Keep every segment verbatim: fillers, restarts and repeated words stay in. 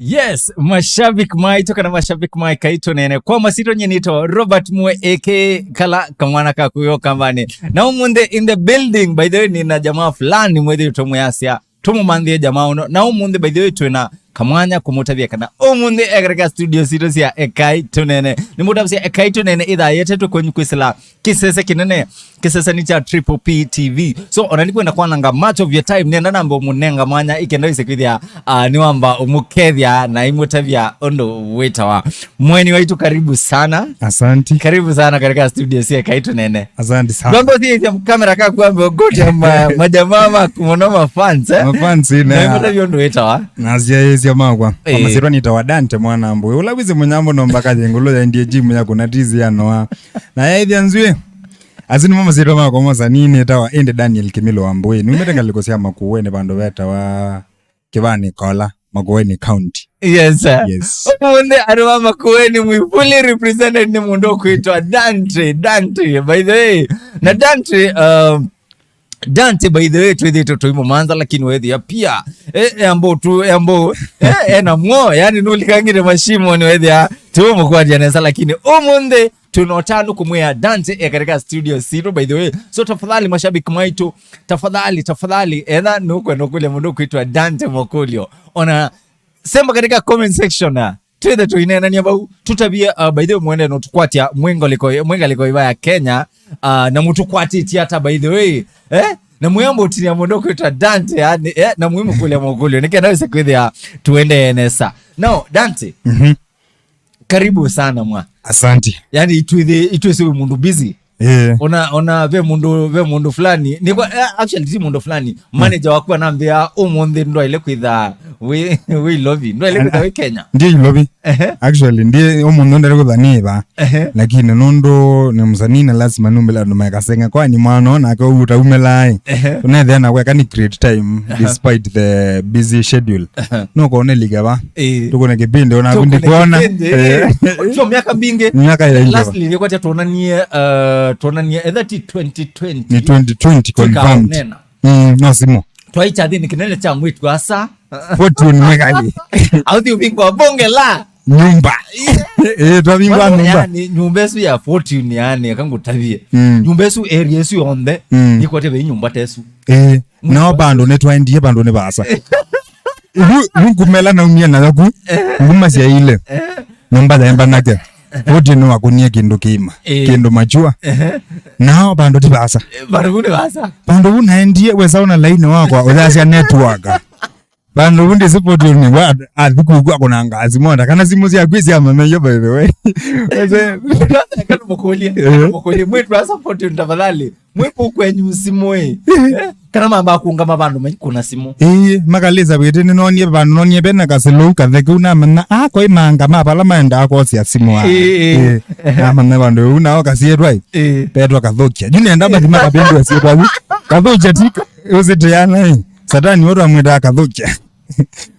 Yes, mashabiki maitũ kana mashabiki ma Ekai Tũneene. Kwa masyĩtwa nyie nĩtawa Robert Mwe, A K A kala kamwana ka kũyo kambani. Na ũmũnthĩ in the building, by the way, nĩna jamaa fulani mwĩthĩĩtwe mwĩasya tũmũmanthĩe jamaa ũno. Na ũmũnthĩ, by the way, twĩna kamwanya kũmũtavya kana ũmũnthĩ e katika studio sitũ sya Ekai Tũneene. Nĩmũtavya Ekai Tũneene ĩthaa yetetwe kwenyu kwĩsĩla kĩsese kĩnene, kĩseseni kya Triple P T V. So, ona nĩkwenda kwananga much of your time, nenda nambe ũmũnenga mwanya, ĩkenda wĩse kwĩthĩa, ah, nĩwamba ũmũkethya na imũtavya ũndũ wĩtawa. Mweni waitũ, karibu sana. Asante. Karibu sana katika studio sya Ekai Tũneene. Asante sana. Ndwamba ũthiĩthya kamera kaku ambe ũkũtya ma-, majamaa maku mũno, ma fans, eh? Ma fans, ina. Na imũtavya ũndũ wĩtawa. Nasyaĩsya makwa. Eh. Kwa masyĩtwa nĩtawa Dante Mwanambũi. Ũla wĩsĩ mũnyambo no mpaka yengũlũ ya ndie gym ya kuna tizi ya noa. Na yaĩthya nzwĩ. Asu nĩmo masyĩtwa makwa mosa, nĩ nĩtawa ĩndĩ Daniel Kimilo Wambũi. Numĩte ngalĩko sya Makueni, vandũ vetawa Kĩvani Kola, Makueni County. Yes, sir. Yes. Ũmũnthĩ andũ ma Makueni, we fully represented nĩ mũndũ ũkwĩtwa Dante, Dante, by the way. Na Dante, um, Dante, by the way, twĩthĩĩtwe tũimũmantha, lakini wethĩa pia, eh, eh, ambao tu, eh, ambao, eh, eh, na muo, yani, nũlikangĩte mashimo, nĩ wethĩa tũmũkwatya nesa, lakini ũmũnthĩ tuna ũtanu kũmwĩa Dante e katika studio sitũ, by the way. So, tafadhali, mashabiki maitũ, tafadhali, tafadhali, etha nũkwenda kũlya mũndũ kwĩtwa Dante Mokulio, ona semba katika comment section, ah, twĩthe tũineenania vau, tũtavie, uh, by the way, mwende no tũkwatya mwĩ ngalĩko, mwĩ ngalĩko ĩva ya Kenya, uh, na mũtũkwatĩtye ata, by the way, eh? Na mwĩambũtinia mũndũ kwĩtwa Dante, yani, eh? Na mwĩmũkũlya mũkũlyo, nĩkenda wĩse kwĩthĩa tũendee nesa. Now, Dante, Mhm. karibu sana mwa. Asante. Yani, itwĩthĩ, itwĩsĩ wĩ mũndũ busy. Eh. Ona, ona ve mũndũ, ve mũndũ fulani. Nĩ kwa, eh, actually, ti mũndũ fulani. Mm. Manager waku anambĩa ũmũnthĩ ndwaile kwĩtha wĩ, wĩ Ilovi. Ndwaile kwĩtha wĩ Kenya. Ndi Ilovi. Ehe. Actually, ndi ũmũnthĩ ndwaile kwĩtha nĩ va. Ehe. Lakini nũndũ nĩ msanii na lazima numbĩle andũ mekasenga. Kwani mwana ona ake ũtaumĩlaĩ. Ehe. Ũnethĩa na kweka ni create time Aha. despite the busy schedule. Aha. No kone liga va. Eh. Tuko na kipindi ona Tuko na kundi kuona. kipindi, Eh. eh. Sio miaka mingi. Miaka ya nje. Last nilikuwa tuonanie, uh, tuonanie, eh, that twenty twenty. Ni twenty twenty confirmed. Tukaonana. Mm, no simo. Twaicha thini kinene cha mwitu asa. Fortune megali. Au thi ubingwa bonge la. Nyumba. Eh, twabingwa Kwanza, nyumba. Yani, nyumba esu ya Fortune, yani, akangutavie. Mm. Nyumba esu, area esu yonthe, Mm. ikwate ve nyumba tesu. Eh, nao vandũ nĩtwaendie vandũ nĩ vaasa. Vu, vu ngumela naumie nayo ku, nguma syaile. Nyumba yaemba nake. Fortune nĩwakunie kĩndũ kĩima, Eh. kĩndũ machua. Ehe. Nao vandũ ti vaasa. Eh, vandũ vu nĩ vaasa. Vandũ vu naendie, wesa ona laini wakwa, ũyasya network. Vandũ vu ndĩsĩ Fortune wa athi kuku akunanga simũ, ona kana simũ syaku syamanaiyo, by the way. Wese- Kana mũkũlye, Eh. mũkũlye, mwĩtu asa Fortune tafadhali. Mwĩkũ kwenyu simũ ĩ? Eh? Kana mamba kũngama vandũ maikũna simũ? Ĩĩ, makalĩsa vĩtĩ nĩnonie vandũ nonie vena kasilou katheku namanya, ah, koi manga ma vala maendaa kwosya simũ aa. Ĩĩ, ĩĩ. Ĩĩ, namanya vandũ ĩu nao kasiĩtwa ĩ. Ĩĩ. Petwa Kathũkia. Yu nenda mathi makavĩndua syĩtwa yu. Kathũkia ti ka-, ũsĩtĩana ĩ. Satani wetwa mwĩtaa Kathũkia.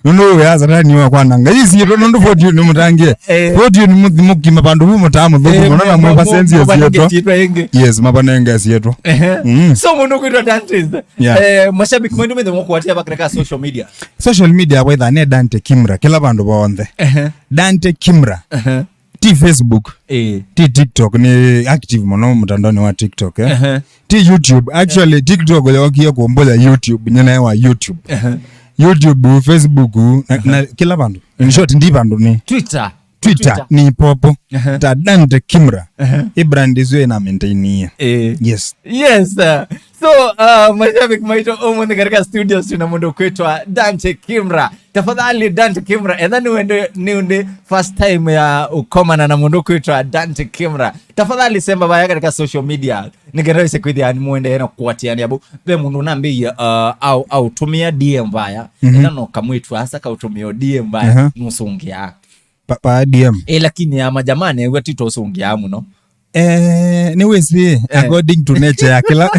Nũndũ wĩa Satani wa kwananga. Ii syĩtwa nũndũ Fortune nĩ mũtangie. Eh. Fortune nĩ mũthi mũkima vandũ vu mũtaa mũthũku Eh, mũno na mwe- mwe- mwe- sense mwe- syĩtwa. Syĩtwa ĩngĩ. Yes, mavanenge syĩtwa. Ehe. Mm. So mũndũ kwĩtwa Dantes. Yeah. Eh, mashabiki mwendũ methe mwakuatia va katika social media. Social media waitha ne Dante Kimra kila vandũ vonthe. Ehe. Dante Kimra. Ehe. Ti Facebook, Eh. ti TikTok, ni active mũno mtandaoni wa TikTok, eh. Ehe. Ti YouTube. Actually, TikTok yokie kumbuya YouTube, nyina wa YouTube. Ehe. YouTube, Facebook, na, na kila vandu. In short, ndi vandu ni Twitter. Twitter, Twitter. Ni popo. Ehe. Ta Dante Kimra. Ehe. I brand isu ina maintain. Eh. Yes. Yes, sir. So, uh, mashabiki maitũ, ũmũnthĩ katika studios tuna mũndũ kwĩtwa Dante Kimra. Tafadhali, Dante Kimra, etha nĩ wende, nĩ ũndĩ first time ya ũkomana na mũndũ kwĩtwa Dante Kimra, tafadhali semba vaya katika social media, nĩkenda wĩse kwĩthĩa nĩ mũendee na kũatiania. Ve mũndũ ũnambĩie, uh, au, au tũmĩa D M vaya. Mhm. Etha no kamwĩtu asa kaũtũmĩa D M vaya, Aha. nũsũngĩa. Pa, pa D M. Eh, lakini ya majamani, ĩwe ti tũsũngĩa mũno. Eh, nĩ wĩsĩ, Eh. according to nature ya kĩla,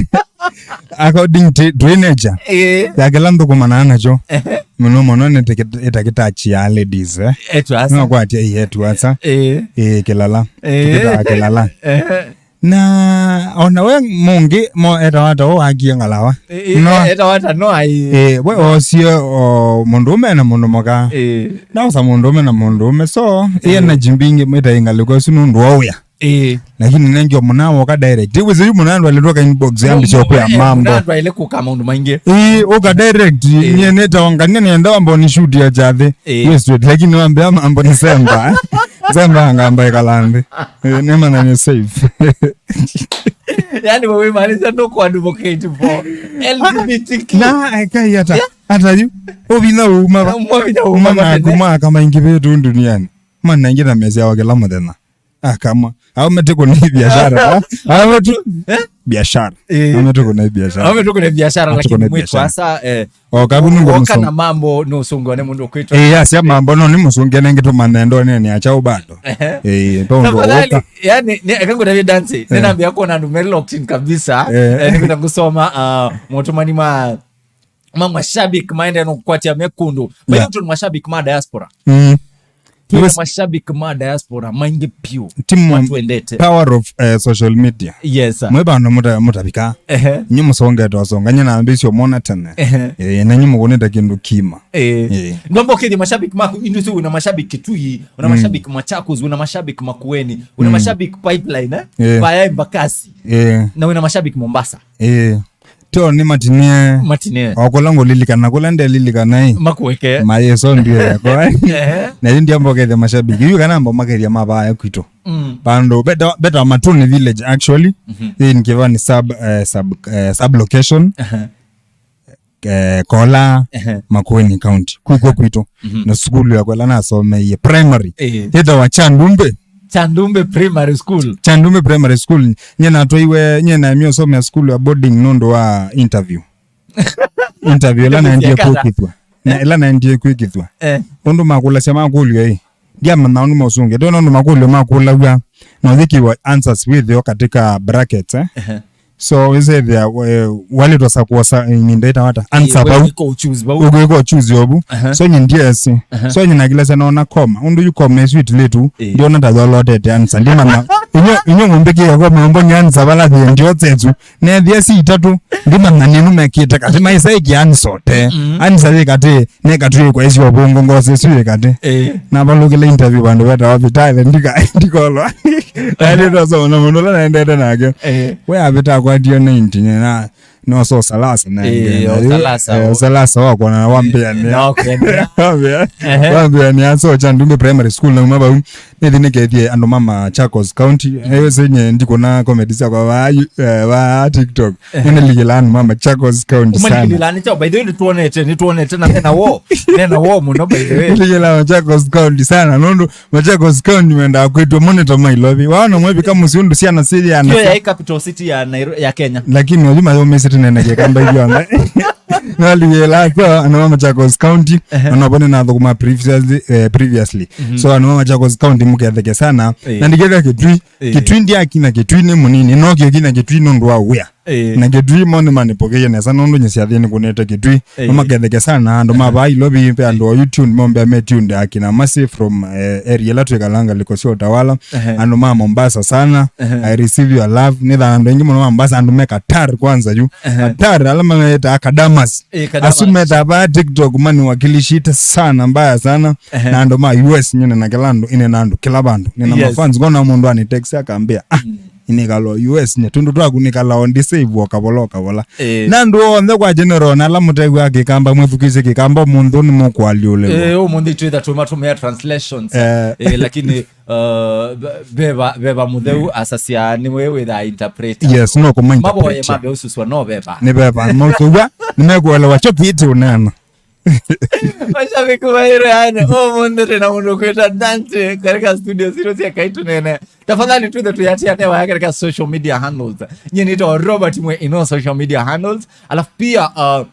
according to, to nature Eh. ya kĩla nthũkũmanaa nakyo, Ehe. mũno mũno nĩ tĩkĩ-, ĩtakĩtachia ladies, eh. Etu asa. No kwatia ii etu asa. Eh. Eh, kĩlala. Eh. Tũkĩtaa kĩlala. Eh. Na ona we mũngĩ mo etawa ta ũwakie ngalawa. No. Etawa ta no ai. Eh, we osie o mũndũũme na mũndũ mũka. Eh. Naosa mũndũũme na mũndũũme. So, eh, energy mbingĩ mwĩta ingalĩko isu nũndũ wa wĩa. Eh. Lakini nengio mũna woka direct. Iwe yu mũna ndwalĩtwa ka inbox yambisha kwa mambo. Mũna ndwaile kuka maũndũ maingĩ. Eh, ũka direct. Eh. Nye neta ongania nenda wambo ni shoot ya chathe. Eh. Yes, straight. Lakini wambia mambo ni semba. Semba ngamba ikalambe. Eh, nema na ni safe. Yani wewe maanisha no ku advocate for L G B T Q. Na, eh, kai hata. Yeah. Hata yu. Obina uma ba. Uma bina uma. Uma na kuma kama ingi betu duniani. Mana ingi na mezi wa kila mũthenya. Ah, kama. Au meteko ni biashara. Au metu. Eh? Biashara. Eh. Au meteko ni biashara. Au meteko ni biashara, lakini mwitwa asa, eh, o kabu nungo woka na mambo no sungo ne mundu kwitwa. Eh, ya sia mambo no ni musunge nenge to manendo ne ni achao bado. Eh, to ndo woka. Yani ni akango David Dance. Eh. Ninaambia kuona ndume locked in kabisa. Eh. Eh, nikuta kusoma, ah, mutumani ma ma mashabiki maende no kukwatia mekundu. Bayo tu mashabiki ma diaspora. Mm. Twĩna mashabiki ma diaspora maingĩ piũ. Timu watu endete. Power of, eh, social media. Yes, sir. Mwe bandu muta-, mutavika. Ehe. Nyi musongete osonga, nyi na mbisi omona tene. Ehe. Eh, na nyi mukunite kindu kima. Eh. Eh. Ndombo kidi mashabiki maku, indusi una mashabiki Kitui, una mashabiki Machakos, una mashabiki Makueni, una mashabiki Pipeline, eh? Eh. Baya Embakasi. Eh. Na una mashabiki Mombasa. Eh. Tyo nĩ matinie. Matinie. O kũla ngũlilikana, kũla ndelilikana ĩ. Makueke. Mayeso ndiye yakwa. Ehe. Na yu ndiamba ũkethia mashabiki. Yu kana mbo makethia mavaya kwitũ. Mm. Bandũ beta, beta Matuni village actually. Mhm. In Kivani sub, eh, sub, eh, sub location. Ehe. Eh, Kola, ehe, Makueni County. Kuko kwitũ. Mhm. Na sukulu yakwa ĩla nasomeie primary. Eh. Ĩtawa Chandumbe. Chandumbe Primary School. Chandumbe Primary School. Nye natwaiwe, nye naemie ũsomea sukulu ya boarding nũndũ wa interview. Interview ĩla naendie kwĩkĩthwa. Na ĩla naendie kwĩkĩthwa. Eh. Ũndũ makũlasya makũlyo ĩ. Ndiamanya ũndũ maũsũngĩa. Ndona ũndũ makũlyo makũlaw'a. Na ũthĩkiwa answers wĩthĩo katika brackets, eh. Ehe. So, wĩsethĩa, eh, walĩtwa sa kuosa, eh, iminda ĩtawata. Answer vau. Ũkwĩka ũchoose vau. Ũkwĩka ũchoose ovu. Aha. So, nye ndiesi. Aha. So, nye nakilasya naona koma. Ũndũ yu koma ĩsu ĩtilĩtu. Eh. Ndiona ta yolotete answer. Ndimanya. Inyo, inyo mũmbĩkĩe koma ũmbonye answer vala thĩ ndio tsetsu. Nethia si itatu. Ndimanya nĩnu mekĩte katĩ maisa ĩkĩ answer te. Mm. Answer yĩ katĩ. Nĩkatwĩkwa ĩsyo ũvũngũ ngosi ĩsu yĩ katĩ. Eh. Navalũkĩle interview vandũ vetawa Vitae, ndika-, ndikolwa. Aendete asoma na mũndũ ũla naendete nake. Eh. We avĩta akwatie ninety, na, no so Salasa na, eh, na, o Salasa, eh, o Salasa wakwa na wambĩa nĩ. Na wakwa nĩ. Wambĩa. Ehe. Wambĩa nĩ aso Chandumbe Primary School na uma vau. Nĩthi nĩkethie andũ ma Machakos County. Ewe senye ndikuna comedy syakwa va, eh, va TikTok. Nĩnĩlikĩlaa andũ ma Machakos County sana. Ũmalikĩlaa nĩ kyaũ? By the way, nĩtwonete, nĩtwonete na mena wo. Mena wo mũno, by the way. Nĩlikĩlaa Machakos County sana. Nũndũ Machakos County mendaa kwĩtwa mũno ta Nairobi. Waona mwevika mũsyĩ ũndũ syana syĩyana. Kĩo yaĩ capital city ya Nairo-, ya Kenya. Lakini oyu mayũmĩsĩ tũnene kĩkamba ithyonthe. Nalikĩlaa so, andũ ma Machakos County, ehe, ona vone nathũkũma previously, eh, previously. Mhm. So, andũ ma Machakos County mũketheke sana. Eh. Na ndiketheka Kitui, eh, Kitui ndiakina Kitui nĩ mũnini, no kĩkina Kitui nũndũ wa wĩa. Eh. Na Kitui mo nĩmanĩpokeiye nesa nũndũ nyĩsyathĩnĩ kũnete Kitui. Eh. No maketheke sana, andũ ma vaa Ilovi, ve andũ o yu tuned, mombea me tuned akina Mercy from, eh, area ĩla twĩkalanga liko sya Utawala. Ehe. Andũ ma Mombasa sana. Ehe. I receive your love. Nĩ thaa andũ aingĩ mũno ma Mombasa, andũ me Qatar kwanza yu. Ehe. Qatar, ala mametaa Kadamas. Eh, Kadamas. Asu meta vaa TikTok maniwakilishite sana, mbaya sana. Ehe. Na andũ ma U S nyine na kila andũ, ine na andũ kila vandũ. Nina, yes, mafans, ngona mũndũ ani text akambĩa, "Ah, mm, inikala U S nye, tũndũ twaku nikala on the save o kavola o kavola." Eh. Na andũ onthe kwa general, na ala mũtegwa kĩkamba, mwĩthukĩsye kĩkamba, mũndũ nĩ mũkwaliũlĩlwa. Eh, ũmũnthĩ twĩtha tũmatũmĩa translations. Eh. Eh, lakini, uh, ve-, veva, veva mũtheu asasya nĩwe wĩthaa interpreter. Yes, no kũma interpret. Mavoye mabe ũsuswa no veva. Nĩ veva, mausũw'a, nĩmekuelewa kyo kĩtĩ ũnena. Mashabiki wa Iro yani, ũmũnthĩ twĩ na mũndũ kwĩtwa Dante katika studio zero cia Kaitũ Nene. Tafadhali twĩthe tũyatiane vaya katika social media handles. Nyie nĩtawa Robert Mwe in all social media handles. Alafu pia, uh,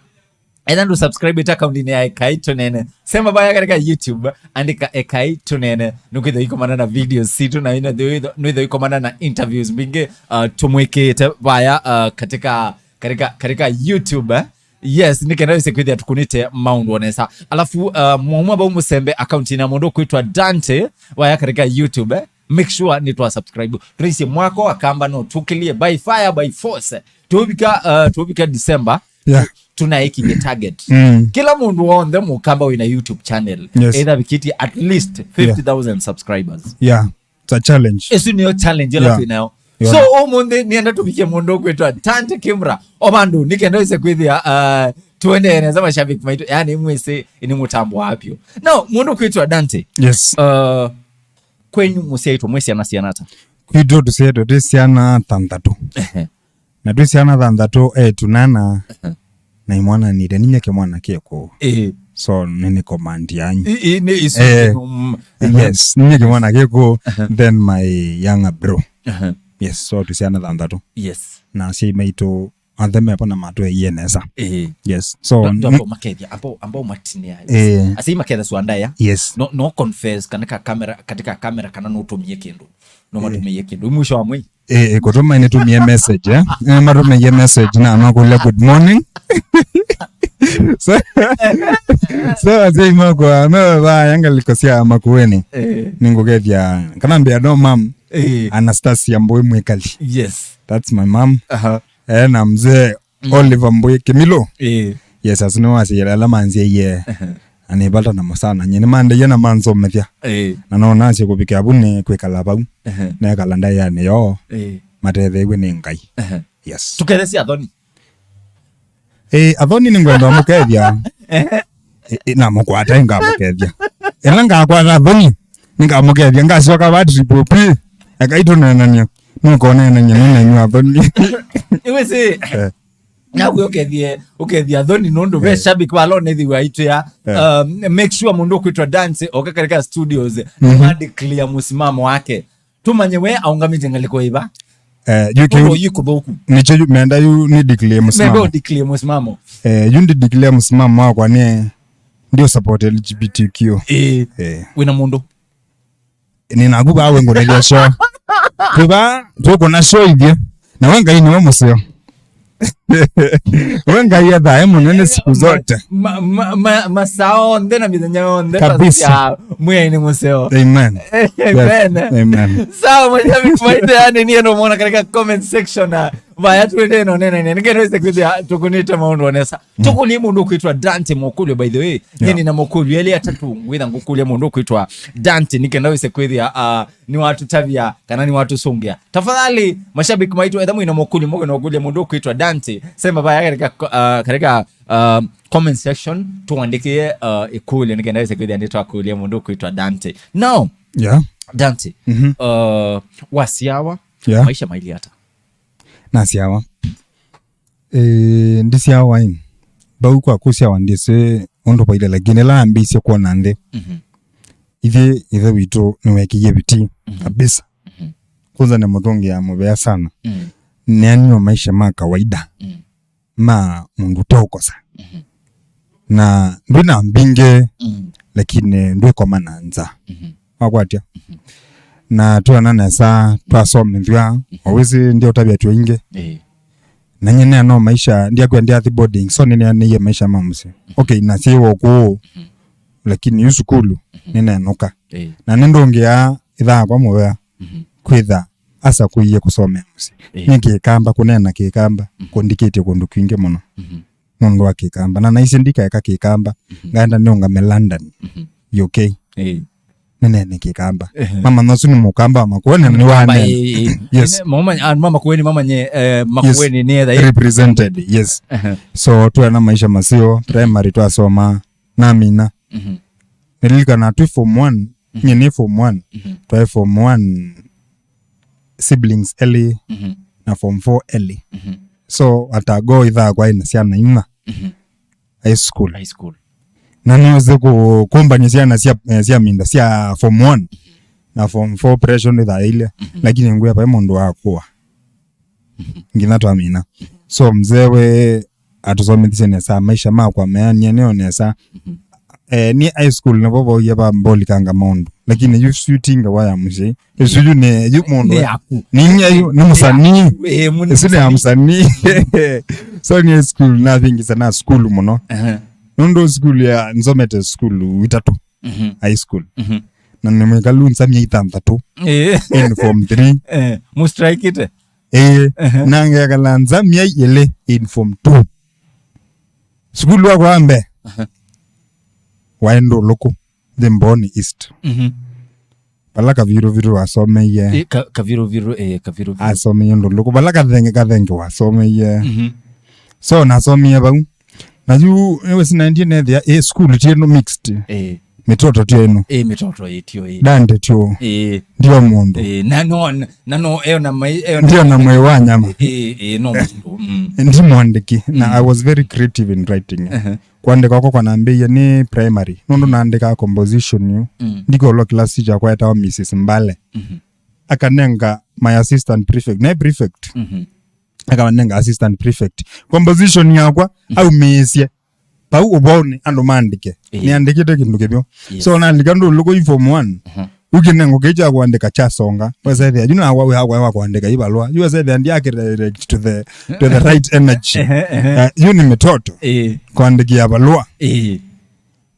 enda ndũ subscribe ĩta account-inĩ ya Ekai Tũnene. Sema vaya katika YouTube, andĩka Ekai Tũnene. Nũkwĩtha ikomana na videos situ na ino, nũkwĩtha ikomana na interviews mbingĩ, uh, tũmwĩkĩte vaya, uh, katika, katika, katika YouTube, eh? Yes, nĩ kenda wĩse kwĩthĩa tũkũnĩte maũndũ o nesa. Alafu, uh, mwauma vau mũsembe account-inĩ ya mũndũ kwĩtwa Dante, vaya katika YouTube, eh? Make sure nĩ twa subscribe. Tũisye mwaka wa kamba no tũkĩlye by fire, by force. Tũvika, uh, tũvika December. Yeah. Tunaekinyie target. Mm. Kila mũndũ wonthe mũkamba wĩna YouTube channel. Yes. Either vikĩtie at least fifty thousand subscribers. Yeah. It's a challenge. Ĩsu nĩyo challenge ĩla Yeah. twĩ nayo. Yeah. So, ũmũnthĩ nĩenda tũvikie mũndũ ũkwĩtwa Dante Kimra. O vandũ, nĩkenda wĩse kwĩthĩa, uh, tuendee nesa mashabiki maitũ. Yani, mwĩsĩ, nĩ mũtambo wa vyũ. Now, mũndũ ũkwĩtwa Dante. Yes. Uh, kwenyu mũsyaĩtwe mwĩ syana siana ata? Kwitũ tũsyaĩtwe twĩ syana thanthatũ. Na twĩ syana thanthatũ, etu nana, na imwana nile, ninyeke mwana kĩkũ. Eh. So, nĩ, nĩ command yanyu. I, i, nĩ isu. Eh. Mm. Yes, ninyeke mwana kĩkũ, Aha. Then my younger bro. Aha. Yes, so twĩ syana thanthatũ. Yes. Na asyai maitũ, anthe mepo na matweie nesa. Eh. Yes, so, Ndo, ndo ambao makethia, ambao, ambao matinea. Eh. Asyai makethia swandaya. Yes. No, no confess katika kamera, katika kamera kana no ũtũmie kĩndũ. No matũmĩie kĩndũ. Mwisho wa mwei. Eh, eh, kũtũma nĩtũmie message, eh? Eh, matũmĩie message na makũlya good morning. So, so asyai makwa, me vaya ngaliko sya Makueni. Eh. Nĩngũkethia, kana mbĩa no mam, Eh. Anastasia Mbũi Mwĩkali. Yes. That's my mom. Aha. Eh, na mzee Oliver Mbũi Kĩmilũ. Eh. Yes, asu nĩwasyĩle ala manzyaie. Aha. Na nĩvata namo sana. Nyie nĩmandeie na manzomethya. Eh. Na no nasye kũvika avu nĩ kwĩkala vau. Aha. Nekala ndaĩanĩ yoo. Eh. Matetheew'e nĩ Ngai. Aha. Yes. Tũkethesye Athoni. Eh, Athoni nĩngwenda mũkethya. Eh, eh, namũkwata ngamũkethya. Ĩla ngakwata Athoni, nĩngamũkethya. Ngasyoka va triple P. Ekai tũneenany'a. Nũkoneenany'a nĩ nenyu Athoni. Iwe si. Eh. Nawe ũkethie, ũkethie Athoni nũndũ ve shabiki vala ũnethiwa aitwĩa. Eh. Um, make sure mũndũ ũkwĩtwa Dante oka katika studios. Mhm. Adeclare mũsimamo wake. Tũmanye we aũngamĩte ngalĩko ĩva. Eh, yu kĩu Ũndũ yĩ kũthũku. Nĩkyo yu menda yu nĩ declare Mebe mũsimamo. Ũdeclare mũsimamo. Eh, yu ndi declare mũsimamo wakwa nĩ ndio support L G B T Q. Eh. Eh. Wĩna mũndũ. Nĩ naku vaa wĩ ngũnĩlya show. Twĩ vaa tũkũna show ithyĩ. Na we Ngai nĩwe mũseo. We Ngai ethae mũnene siku zote. Ma, ma, ma, masaa onthe na mĩthenya yonthe. Kabisa. Ya mwĩainĩ mũseo. Amen. Amen. Yes. Amen. Sawa, mashabiki maitũ, yani niĩ no mona katika comment section na vaya tuende no nene nene. Nĩkenda wĩse kwĩthĩa tũkũnĩte maũndũ onesa. Tũkũnie mũndũ ũkwĩtwa Dante Mokulio, by the way. Nyie Yeah. nĩna Mokulio elĩ atatũ ngwĩtha ngũkũlya mũndũ ũkwĩtwa Dante nĩkenda wĩse kwĩthĩa, uh, nĩwatũtavya kana nĩwatũsũngĩa. Tafadhali, mashabiki maitũ, etha mwĩna Mokulio mũke na ũkũlya mũndũ ũkwĩtwa Dante. Sema vaya katika, uh, katika, uh, comment section, tuandĩkĩe, uh, ĩkũlyo nĩkenda wĩse kwĩthĩa nĩtwakũlya mũndũ ũkwĩtwa Dante. Now, Yeah. Dante, Mhm. uh, wasyawa, Yeah. maisha maili ata? Nasyawa. Eh, ndisyawa ĩ. Vau kwa kũsyawa ndĩsĩ ũndũ vaile, lakini ĩla ambĩisye kwona nthĩ. Mhm. Ithyĩ ithe witũ nĩwekĩie vitii kabisa. Mhm. Kwanza nĩ mũtũngĩa mũvea sana. Mhm. Nĩanio maisha ma kawaida. Mhm. Ma mũndũ ũteũkosa. Mhm. Na ndwĩ na mbingĩ, mhm, lakini ndwĩkoma na nza. Mhm. Wakwatya? Mhm. Na twĩona nesa, twasomethw'a, mhm, owĩsĩ ndio ũtavya twĩ aingĩ. Eh. Na nyie nĩanoo maisha, ndiakwĩa ndiathi boarding, so nĩnĩanĩie maisha ma mũsyĩ. Mhm. Okay, na syĩwa ũkũũ, mhm, lakini yu sukulu, mhm, nĩnenũka. Eh. Na nĩndũngĩa ĩthaa kwa mũvea, mhm, kwĩtha asa kũie kũsomea mũsyĩ. Eh. Nĩ kĩkamba, kũneena kĩkamba, mhm, kũndikĩtye kũndũ kwingĩ mũno. Mhm. Nũndũ wa kĩkamba. Na naisye ndikaeka kĩkamba, mhm, ngaenda nĩũngame London, mhm, U K. Eh. Nĩneene kĩkamba. Ehe. Mama nosu nĩ mũkamba wa Makueni, na nĩ wa Mama, nene. eh, eh. Yes. Mama, ah, mama Makueni, mama nye, eh, Makueni nĩ etha, eh. Represented, yes. Ehe. So, twena maisha maseo, primary twasoma, namina. Mhm. Nĩlilikana twĩ form one, mhm, nye nĩ form one. Mhm. Twaĩ form one siblings elĩ, mhm, na form four elĩ. Mhm. So, atago ithaa kwaĩ na syana inya. Mhm. High school. High school. Na nĩose kũ-, kũmbany'a syana sya, eh, sya minda sya form one na form four pressure nĩthaĩile, mhm, lakini ngwĩa vai mũndũ wakũa. Mhm. Nginya twamina. So mzee we atũsomethisye nesa, maisha makwa meanie nĩo nesa. Mhm. Eh, ni high school nĩvo voie vambolikanga maũndũ. Lakini yu shooting wa ya mũsyĩ. Ĩsu yu nĩ yu mũndũ. Nĩ yaku. Nĩ inya yu, nĩ mũsanii. Eh, mũndũ. Ĩsu nĩ ya mũsanii. So nĩ high school, navingisa na school mũno. Aha. Nũndũ school ya, nsomete school itatũ. Mhm. High school. Mhm. Na nĩ mwĩkalu nza myei thanthatũ. Eh. In form three. Eh, mũstrikĩte. Eh, ehe, na ngekala nza myei ĩlĩ in form two. Sukulu wakwa wa mbee. Ehe. Waĩ Ndũlũkũ, Thimboni East. Mhm. Vala Kaviruviru asomeie. Eh, ka-, Kaviruviru, eh, Kaviruviru. Asomeie Ndũlũkũ. Vala Kathenge, Kathenge wasomeie. Mhm. So, nasomie vau. Na yu, ewe sinaendie nethĩa, eh, school tienu mixed. Eh. Mitoto tienu. Eh, mitoto itio, eh. Dante tio. Eh. Ndio mũndũ. Eh, na no, na no, eo na mai, eo na ndio na mwĩ wa nyama. Eh, eh, no mũndũ. Mm. Ndi mwandĩki. Na, mm, I was very creative in writing. Ehe. Kwandĩka kwakwa kwanambĩie nĩ primary. Nũndũ naandĩkaa composition yu. Mm. Ndikolwa class teacher kwetawa Missus Mbale. Mhm. Akanenga my assistant prefect. Naĩ prefect. Mhm. Akanenga assistant prefect. Composition yakwa, mhm, aumĩĩsye vau ũvaonĩ andũ maandĩke. Ĩĩ. Nĩandĩkĩte kĩndũ kĩvyũ. Yes. So nalika Ndũlũkũ i form one. Mhm. Ũkĩnengwa kĩĩ kya kwandĩka kyasonga. Wesethĩa, yu nawa wĩ hakwa wa kwandĩka ivalũa. Yu wesethĩa ndiakĩdirect to the, to the right energy. Ehe, ehe. Eh, yu nĩ mitoto. Ĩĩ. Kwandĩkĩa valũa. Ĩĩ.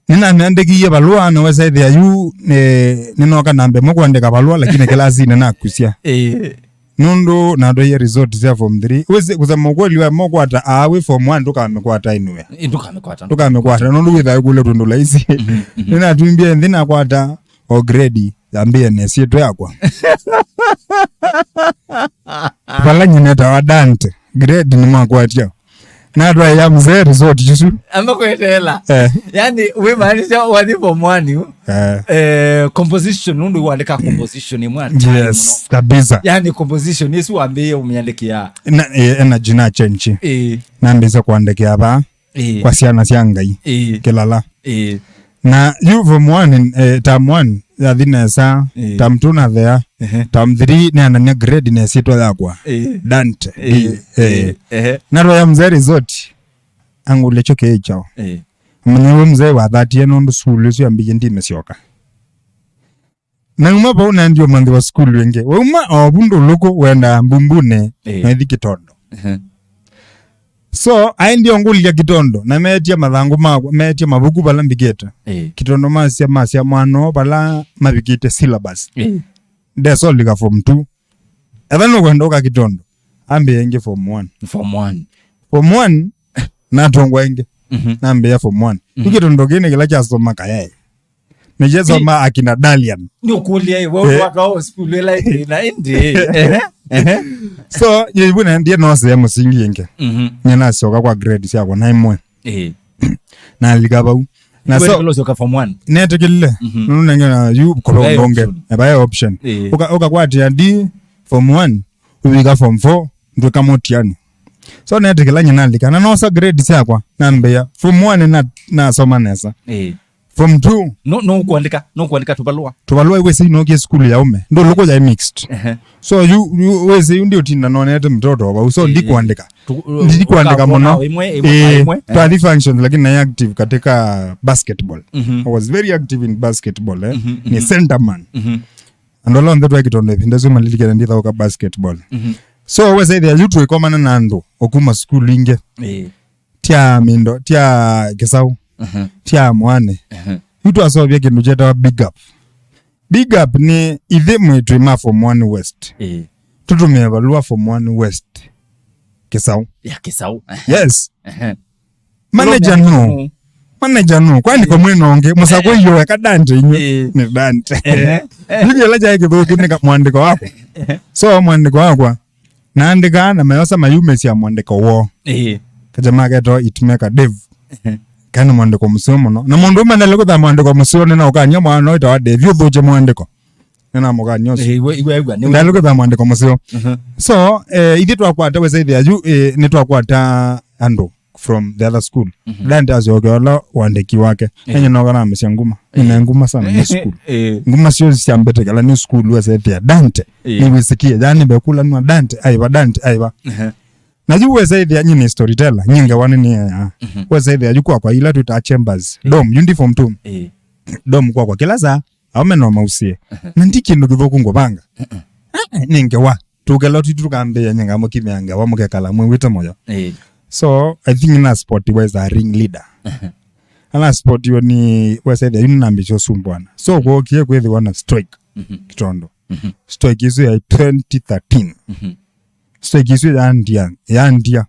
Nĩnamĩandĩkĩie valũa, na wesethĩa yu, eh, nĩnoka namba ĩmwe kwandĩka valũa, lakini kĩlasinĩ nakusya. Ĩĩ. Nũndũ natwaie result sya form three. Wĩsĩ, kusema ukweli, we mokwata aa wĩ form one, ndũkamĩkwata anywhere. Ĩ, ndũkamĩkwata. Ndũkamĩkwata, nũndũ wĩthaa kũlya twĩndũ laisi. Mhm, mhm. Nĩnatwimbie nthĩ nakwata o grade yambĩe na ĩsyĩtwa yakwa. Vala nyina etawa Dante, grade nĩmwakwatia. Natwaĩa mzee result isu. Amakweteela. Eh. Yani, wĩmaanisha wathi form one yu. Eh. Eh, composition, nũndũ wandĩka composition ĩmwe at time, yes, mũno. Kabisa. Yani, composition ĩsu wambĩĩe ũmĩandĩkĩa. Na, eh, energy na change. Eh. Nambĩĩsya kwandĩkĩa vaa. Eh. Kwa syana sya Ngai. Eh. Kĩlala. Eh. Na yu form one, eh, term one, yathi nesa, eh, term two nathea, ehe, term three nĩanania grade na ĩsyĩtwa yakwa. Eh. Dante. Eh, D, eh. Eh, ehe. Natwaĩa mzee result, angũlya kyo kĩĩ kyao. Eh. Manya we mzee wathatie nũndũ sukulu ĩsu yambĩie ndimĩsyoka. Nauma vau naendie ũmanthi wa sukulu ĩngĩ. Wauma o vu Ndũlũkũ wendaa Mbumbunĩ, eh, naithi Kĩtondo. Ehe. So, aendie ongũlya Kĩtondo, na meetie mathangũ makwa, meetie mavuku vala mbikĩte. Eh. Kĩtondo masya, masya mwana ũũ vala mavikĩte syllabus. Eh. Ndesolika form two. Etha nũkwenda ũka Kĩtondo, ambĩĩa ĩngĩ form one. Form one. Form one, natongwa ĩngĩ. Mhm. Nambĩĩa form one. Mhm. Yu Kĩtondo kĩĩ nĩ kĩla kyasoma Kayaĩ. Nĩkyasoma akina Dalian. Nĩũkũlya, ĩ, we, eh, watwawa sukulu ĩla ĩna ĩndĩ. Ehe, ehe. So, yĩvu naendie nosea mũsingi ĩngĩ. Mhm. Nĩnasyoka kwa grade syakwa na ĩmwe. Eh. Nalika vau. Na so, nĩwĩtĩkĩlile ũsyoka form one? Netĩkĩlile. Mhm. Nũndũ nenge na yu kũva ũndũ ũngĩ. Option. Evae option. Eh. Ũka-, ũkakwatĩa D form one, ũvika form four, ndwĩka mũtiani. So netĩkĩla nyina nalika. Na nosa grade syakwa, nambĩa. Form one na, nasoma nesa. Eh. Form two. No, no kwandĩka, no kwandĩka tũvalũa. Tũvalũa wĩsĩ inokie sukulu ya ũme. Ndũlũkũ yaĩ mixed. Ehe. So, yu, yu, wĩsĩ yu ndiũtinda nonete mtoto wa vau. So, eh, ndikwandĩka. Tu-, ndikwandĩka mũno. Ĩmwe, ĩmwe, eh, ĩmwe. Twathi functions, lakini naĩ active katika basketball. Mhm. I was very active in basketball, eh. Mhm, mhm. Nĩ center man. Mhm. Andũ ala onthe twaĩ Kĩtondo ĩvinda ĩsu malilikene ndithaũka basketball. Mhm. So, wesethĩa yu twĩkomana na andũ o kuma sukulu ingĩ. Eh. Tya Mindo, tya Kĩsaũ, mhm, tya Mwane. Mhm. Yu twaseũvya kĩndũ kyetawa big up. Big up nĩ ithyĩ mwĩ twĩ ma form one West. Eh. Tũtũmĩe valũa form one West. Kĩsaũ. Ya Kĩsaũ. Yes. Ehe. Manager no. Manager no. Kwandĩko, eh, mwĩna ũngĩ. Mũsakwe, eh, iyo weka Dante inyu. Eh. Nĩ Dante. Ehe. Nĩkĩ ĩla kyaĩ kĩthũku nĩ ka-, mwandĩko wakwa. Ehe. So, mwandĩko wakwa, naandĩkaa na mayosa mayumĩsya mwandĩko woo. Ĩĩ. Kajama ketawa It Maker Dave. Ehe. Kana mwandĩko mũseo mũno. Na mũndũ ũmwe nalĩ kũtha mwandĩko mũseo, nĩna ũkany'a mwana ũyũ wĩtawa Dave, ũthũkye mwandĩko. Nĩnamũkany'a ũsu. Ĩĩ, iwe, iwe, iwe, nĩ ndalĩ kũtha mwandĩko mũseo. Mhm. So, eh, ithyĩ twakwata, wesa ĩthĩa yu, eh, nĩtwakwata andũ from the other school. Mhm. Dante asyoke ola wandĩki wake. Eh. Enye noka namesya nguma. Eh. Nina nguma sana nĩ school. Eh. Nguma syo syambete kala nĩ school wesa ĩthĩa Dante. Eh. Nĩwĩsĩkie, yani vekula nwa Dante, aiva Dante, aiva. Ehe. Na yu wesa ĩthĩa nyinĩ storyteller, nyinge wani nĩ ya. Mhm. Wesa ĩthĩa yu kwakwa ila twĩtaa chambers. Eh. Dom, yu ndi form two. Eh. Dom kwakwa kila saa, aume no mausie. Ehe. Na ndi kĩndũ kĩthũku ngũvanga. Eh, eh. Eh, eh, nĩ ngewa. Tũkela tu tũkambĩĩa nyanga mũkimĩa ngewa mũkekala mwĩw'ĩte mũyo. Eh. So, I think na sport wesa ring leader. Ehe. Ana spotiwe ni wesethia yu nambĩsya ũsumbwana. So, kwokie kwĩthĩwa na strike. Mhm. Kĩtondo. Mhm. Strike ĩsu ya twenty thirteen. Mhm. Strike ĩsu yandia, yandia.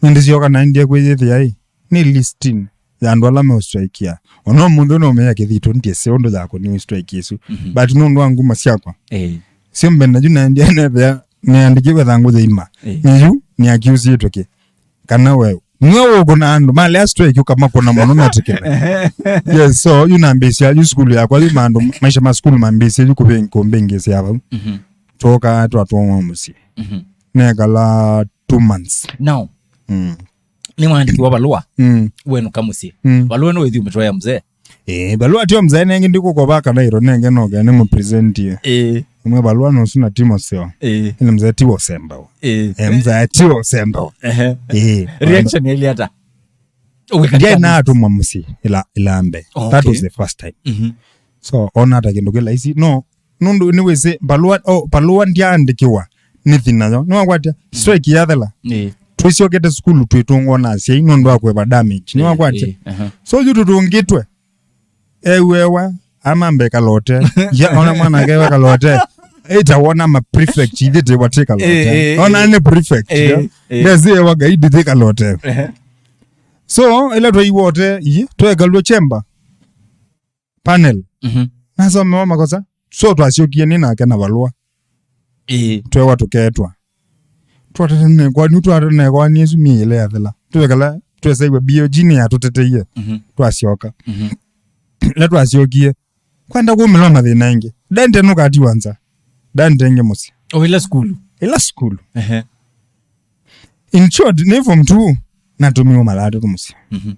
Nĩndĩsyoka naendie kwĩyĩthĩa ĩ, nĩ listing ya andũ ala meũstraikia. Ona ũmũnthĩ nũmea Kĩthitũ, ndyĩsĩ ũndũ yakũniwe strike ĩsu. Mhm. But nũndũ wa nguma syakwa, eh, sio mbene yu naendie nethĩa nĩandĩkĩwe thangũ yĩima. Eh. Nĩ yu nĩakiusĩtwe kĩ? Kana we nĩwe ũkũna andũ malea strike ũkamakũna mũno metĩkĩle. Yes, so yu nambĩsya yu sukulu yakwa yu maandũ maisha ma sukulu mambĩsya yu kũmbĩngĩsya vau. Mhm. Twoka twatwong'wa mũsyĩ. Mhm. Nekala two months. Now, mm, nĩwaandĩkiwa valũa, mm, wenũka mũsyĩ. Mm. Valũa nĩwĩthi ũmĩtwaĩa mzee? Eh, valũa tio mzee nenge ndikũkova kana iro nenge noke nĩmũpresentie. Eh. Mwe valũa nũsu na Timotheo. Eh. Ĩla mzee tiwa ũsembawa. Eh. Eh, mzee tiwa ũsembawa. Ehe. Eh. Reaction ĩlĩ ata? Ũgĩkata ndiaĩ mũsyĩ. Natũmwa mũsyĩ ĩla, ĩla mbee. Oh, that okay, was the first time. Mhm. So, ona ata kĩndũ kĩla isi. No, nũndũ nĩwĩsĩ, valũa, oh, valũa ndyaandĩkĩwa nĩ thinayo. Nĩwakwatya, strike yathela. Ĩĩ. Twĩsyokete sukulu twĩtũngwa na asyai nũndũ wa kũeva damage. Nĩwakwatya. Ĩĩ, aha. So, yu tũtũngĩtwe. Ewewa, amambe kalote. Ya, ona mwana kewe kalote. Ĩta wona ma prefect, ithe te wate kalote. Ĩĩ, ĩĩ, ona ĩĩ. Nĩ prefect, ĩĩ, ya. Ĩĩ. Ndezi ewa gaidi te kalote. Ehe. So, ĩla twaiwote, iye, twekalwe chamber. Panel. Mhm. Nasomewa makosa. So twasyokie nĩ nake na valũa. Ĩĩ. Twewa tũketwa. Twatetenekwani, twatetenekwani ĩsu myei ĩla yathela. Twekala, twesaiwe B O G nĩ yatũteteie. Mhm. Twasyoka. Mhm. Ĩla twasyokie, kwenda kumĩlwa mathĩna ĩngĩ. Dante nũkatiwa nza. Dante ĩngĩ mũsyĩ. O ĩla sukulu? Ĩla sukulu. Ehe. In short, nĩ form two, natũmiwe mara atatũ mũsyĩ. Mhm.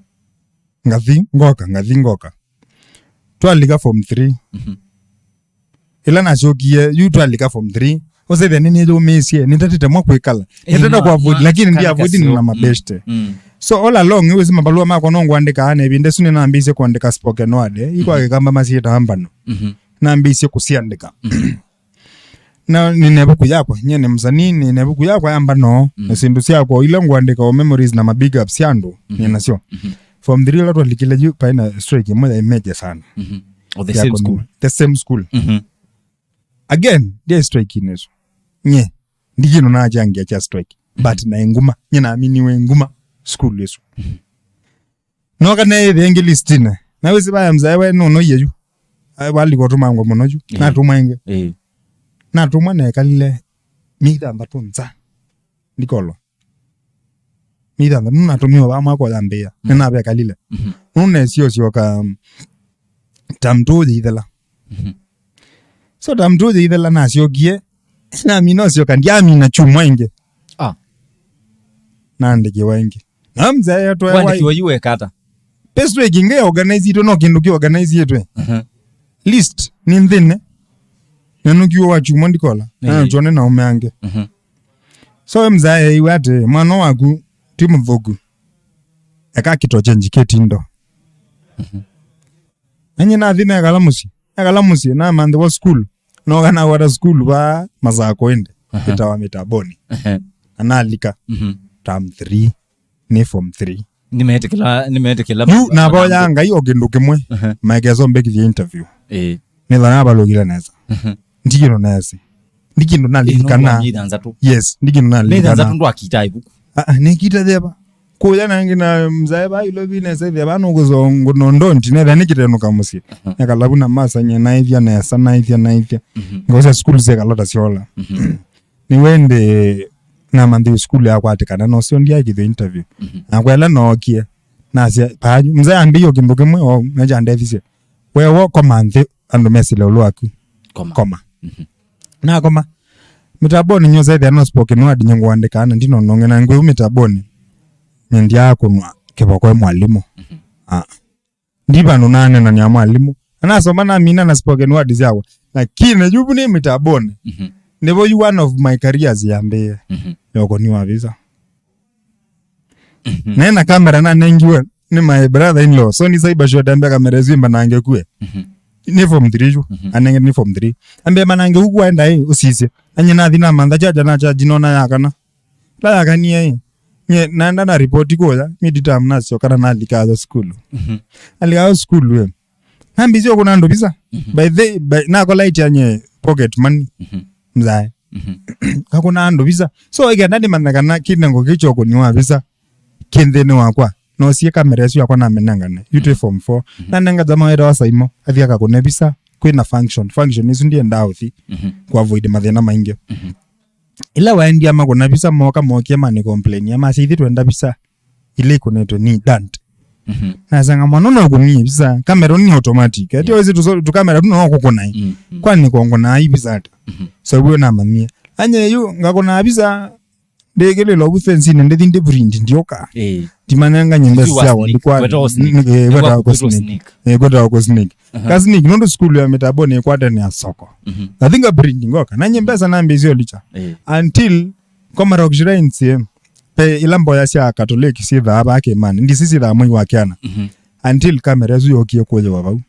Ngathi, ngoka, ngathi, ngoka. Twalika form three. Mhm. Ĩla nasyokie, yu twalika form three. Ũsethĩa nĩnĩyũmĩĩsye, nĩtatĩte mwa kwĩkala. Eh, nĩtatĩte kwa avoid, lakini ndi avoid na mabeshte. Mm. So all along, wĩsĩ mavalũa makwa no ngwandĩkaa, na ĩvinda ĩsu nĩnambĩĩsye kũandĩka spoken word, eh, ikwa Kĩkamba masyĩtaa mbano. Mhm. Nambĩĩsye kũsiandĩka. Mhm. Na nĩna ĩvuku yakwa, nyie nĩ msanii, nĩna ĩvuku yakwa ya mbano, mm, na syĩndũ syakwa, ila ngũandĩka o memories na ma big ups sya andũ, mm-hmm, nĩnasyo. Mm-hmm. Form three ĩla twalikile yu, paĩ na strike ĩmwe yaĩ major sana. Mm-hmm. O the same school. The same school. Mm-hmm. Again, ndyaĩ strike-inĩ ĩsu. Nyie, ndi kĩndũ nakyangia kya strike. Mm-hmm. But naĩ nguma, nyie naminiwe nguma school ĩsu. Mm-hmm. Noka neethĩa ĩngĩ list-inĩ. Na wĩsĩ vaya mzae we nũnoie yu. Ai, walika ũtũmangwa mũno yu. Eh. Natũmwa ĩngĩ. Eh. Natũmwa nekalile myei thanthatũ nza. Ndikolwa. Myei thanthatũ. Nũnatũmiwe vaa mwaka ũyambĩĩa. Mm. Nĩnavekalile. Mhm. Nũnesio syoka, um, term two yĩithela. Mhm. So term two yĩithela nasyokie. Namina ũsyoka, ndyamina kyumwa ĩngĩ. Ah. Naandĩkĩwa ĩngĩ. Na mzee atwae wai. Wandĩkiwa yu weka ata? Pestwe kĩngĩ organize itwe no kĩndũ kĩ organize itwe. Mhm. List nĩ nthĩnĩ. Na nũkiwa wa kyumwa ndikola. Eh. Na tuone na ume ange. Mhm. So mzee aiwe ati mwana waku ti mũthũku. Eka kito change kĩtindo. Mhm. Nanye nathi nekala mũsyĩ. Nekala mũsyĩ, namanthĩwa sukulu. Noka nawata sukulu va Masako ĩndĩ. Aha. Ĩtawa Mĩtaboni. Aha. Na nalika. Mhm. Term three, nĩ form three. Nĩmetĩkĩla, nĩmetĩkĩla. Yu, navoya Ngai o kĩndũ kĩmwe. Aha. Maekesa mbekithie interview. Ĩĩ. Nĩtha navalũkile nesa. Aha. Ndi kĩndũ nesi. Ndi kĩndũ nalilikana. Ĩĩ, nũndũ wa myei thanthatũ. Yes, ndi kĩndũ nalilikana. Myei thanthatũ ndwakita ĩvuku. Ah, ah, nĩkita theva. Kũya nangi na mzae va ilo vine sethia va nũkũzongo no ndonti, netha nĩkĩtenũka mũsyĩ. Mhm. Nekala vu na masanya, naithya nesa, naithya, naithya. Mhm. Ngausa sukulu syekala ta syola. Mhm. Nĩwende namanthi sukulu yakwatĩkana, no sio ndiakithwe interview. Mhm. Na kwela nookie, nasya, paanyu, mzae ambĩie kĩndũ kĩmwe, o, meja ndethisye. Wewo koma nthĩ, andũ mesile ũlũ waku. Koma. Koma. Mhm. Nakoma. Mĩtambonĩ nyosethĩa no spoken word nyingũandĩkaa na ndinononge na ngwĩu mĩtambonĩ. Nyendyaa kũnwa kĩvoko e mwalimũ. Mhm. Ah. Ndi vandũ nanenanĩa mwalimũ. Na nasoma namina na spoken word syakwa. Lakini yuvu nĩ mĩtambonĩ. Mhm. Nĩvo yu one of my careers yambĩĩe. Mhm. Yokoniwa visa. Mhm. Naĩ na kamera nanengiwe nĩ my brother in law. So nĩ cyber shot ambĩa kamera ĩsu ĩmbanange kue. Mhm. Nĩ form three yu. Mhm. Anenge nĩ form three. Ambĩa manange huku waenda ĩ, ũsisye. Anye nathi namantha chaja na chaji nona yakana. La yakanie ĩ. Nye naenda na ripoti kũya, midterm nasyoka na nalika ayo sukulu. Mhm. Nalika ayo sukulu, eh. Nambĩĩsye ũkũna andũ visa. Mhm. By the, by, nakola ĩtia nye pocket money. Mhm. Mzae. Mhm. Ngakũna andũ visa. So, ĩkenda nĩmanya kana kĩnengo kĩu kya ũkũni wa visa kĩ nthĩnĩ wakwa. Noosie kamera ĩsu yakwa namenengane. Yu twĩ form four. Mhm. Nanenga jamaa wĩtawa Saimo, athi akakũne visa. Kwĩna function. Function ĩsu ndiendaa ũthi. Mhm. Kũ avoid mathĩna maingĩ. Mhm. Ĩla waendie makũna visa, moka mokie mani complain. Masya, "Ithyĩ twenda visa ila ikũnĩtwe nĩ Dante." Mhm. Nasanga, "Mwana no kũnie visa, kamera nĩ automatic. Ati Yeah. wezi tu, tu kamera tu no kũkũna." Mm, mm. "Kwani kũngũna ai visa ata?" Mhm. So, wio namanyie. Anye yu, ngakũna visa, ndĩkĩlĩlwa vu fence-inĩ, ndithi ndi print, ndioka. Eh. Ndimanenga nyimbo Yu wa sya sneak. Wandikwa. Wetwa sneak. Ni-, eh, wetwa Wetwa sneak. Sneak. Eh, wetwa sneak. Aha. Ka sneak, nũndũ sukulu ya mĩtambo nĩ kwatene ya soko. Mhm. I think a print ngoka. Na nye mbesa nambĩĩsye ũlicha. Eh. Until Komarok Shrines, eh, pe ila mboya sya Katoleki syĩthaa vaa kĩmani. Ndisi syĩthaa mwei wa kĩana. Mhm. Until kamera ĩsu yokie kũyĩwa vau.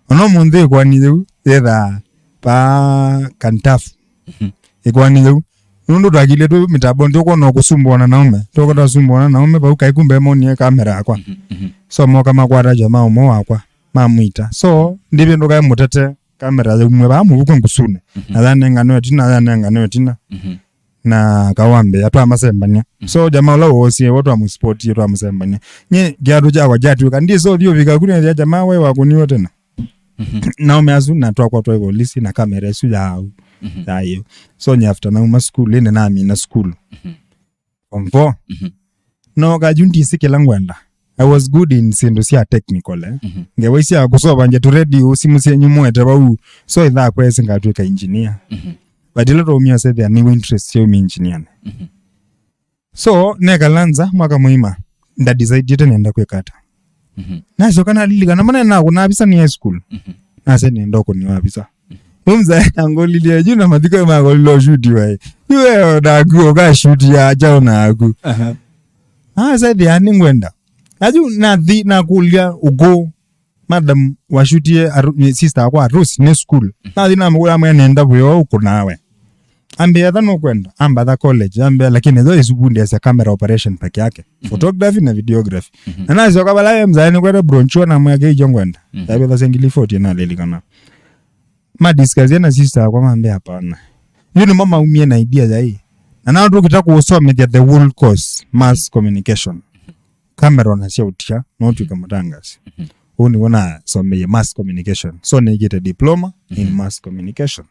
Ona ũmũnthĩ ĩkwani yĩu yĩthaa pa Kantafu. Mhm. Ĩkwani yĩu. Nũndũ twakilyĩ twĩ mĩtambo, nĩtũkwona kũsumbũa na naume. Tũkwona kũsumbũa na naume, vau kaĩ kumbe monie kamera yakwa. Mhm, mhm. So moka makwata jamaa ũmwe wakwa, mamwita. So, ndivĩndũkae mũtete kamera yaumwe vaa mũvuko ngusunĩ. Mhm. Na yanenganwe ĩtina, yanenganwe ĩtina. Mhm. Na kawambe, atwamasembania. Mhm. So, jamaa ũla woosie, wo twamũsipotie, twamũsembania. Nye, kĩatũ kyakwa kyatw'ĩka, ndisũthi ũvika ku nethĩa jamaa we wakũniwe tena. Mhm. Naume asu na twakwa twaĩ volisi na kamera ĩsu ya au, Mhm. ya ĩyo. So, nye after nauma sukulu, ĩndĩ namina sukulu. Mhm. Form four. Mhm. No, kaju ndisi kĩla ngwenda. I was good in syĩndũ sya technical, eh. Mhm. Ngewa sya kũsova nje tu radio, simu syenyu mwete vau. So, ĩthaa kwesi ngatw'ĩka engineer. Mhm. But ĩla twaumia sethĩa nĩw'o interest syaumia engineer. Mhm. So, nekala nza mwaka mũima, ndadecidiete nenda kwĩka ata. Mhm. Nasyoka nalilikana mana nakũna visa nĩ high school. Mhm. Nase nenda ũkũni wa visa. Mhm. Yu mzae angũlilye yu na mathiko makũlilwa ũshuti waĩ. Yu we naku ũkashuti ya acha naku. Aha. Nase thĩa nĩ ngwenda. Aju nathi nakũlya ũkũ. Madam washutie aru-, sister akwa harusi nĩ school. Nathi namũkũlya mwene nenda vũyo ũkũnawe. Ambĩa, "Etha nũkwenda." Ambatha college. Ambĩa, "Lakini ĩtho ĩsukundiasya camera operation peke yake. Mhm. Photography na videography." Mhm. Na nasyoka vala ye mzae nĩkwete brochure na mwake ijo ngwenda. Mhm. Yavĩthasya ngili forty nalilikana. Madiscuss na sister akwa mambĩa, "Hapana." Yu nĩmo maumie na idea ya hii. Na nao tũkĩta kũsomethya the whole course, mass communication. Camera na sya ũtia, no twĩke mũtangasi. Mhm. Ũu nĩw'o nasomeie mass communication. So nĩkĩte diploma in Mhm. mass communication.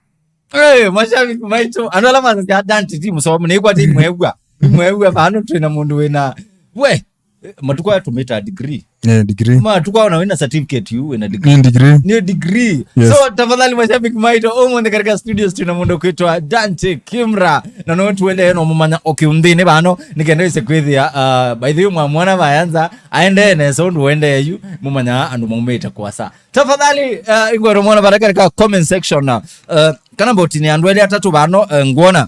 Hey, mashabiki maitũ, andũ ala masasya Dante ti mũsomo, nĩkwati mwew'a. Mwew'a vano twĩ na mũndũ wĩna, we, eh, matukũ aya tũmĩta degree. Eh, degree. Matukũ aya ona wĩna certificate yu, wĩna degree. Nĩ degree. Nĩ degree. Yes. So, tafadhali mashabiki maitũ, ũmũnthĩ katika studios tuna mũndũ kwĩtwa Dante Kimra. Na no tuendee no mũmanya ũkĩunthĩnĩ vano, nĩkenda ĩse kwĩthĩa, uh, by the way, mwamwona vayanza, aendee nesa ũndũ ũendee yu, mũmanyaa andũ maumĩte kũasa. Tafadhali, uh, ingwero mwana vata katika comment section, uh, kana mbotini andũ elĩ atatũ vano, uh, ngwona.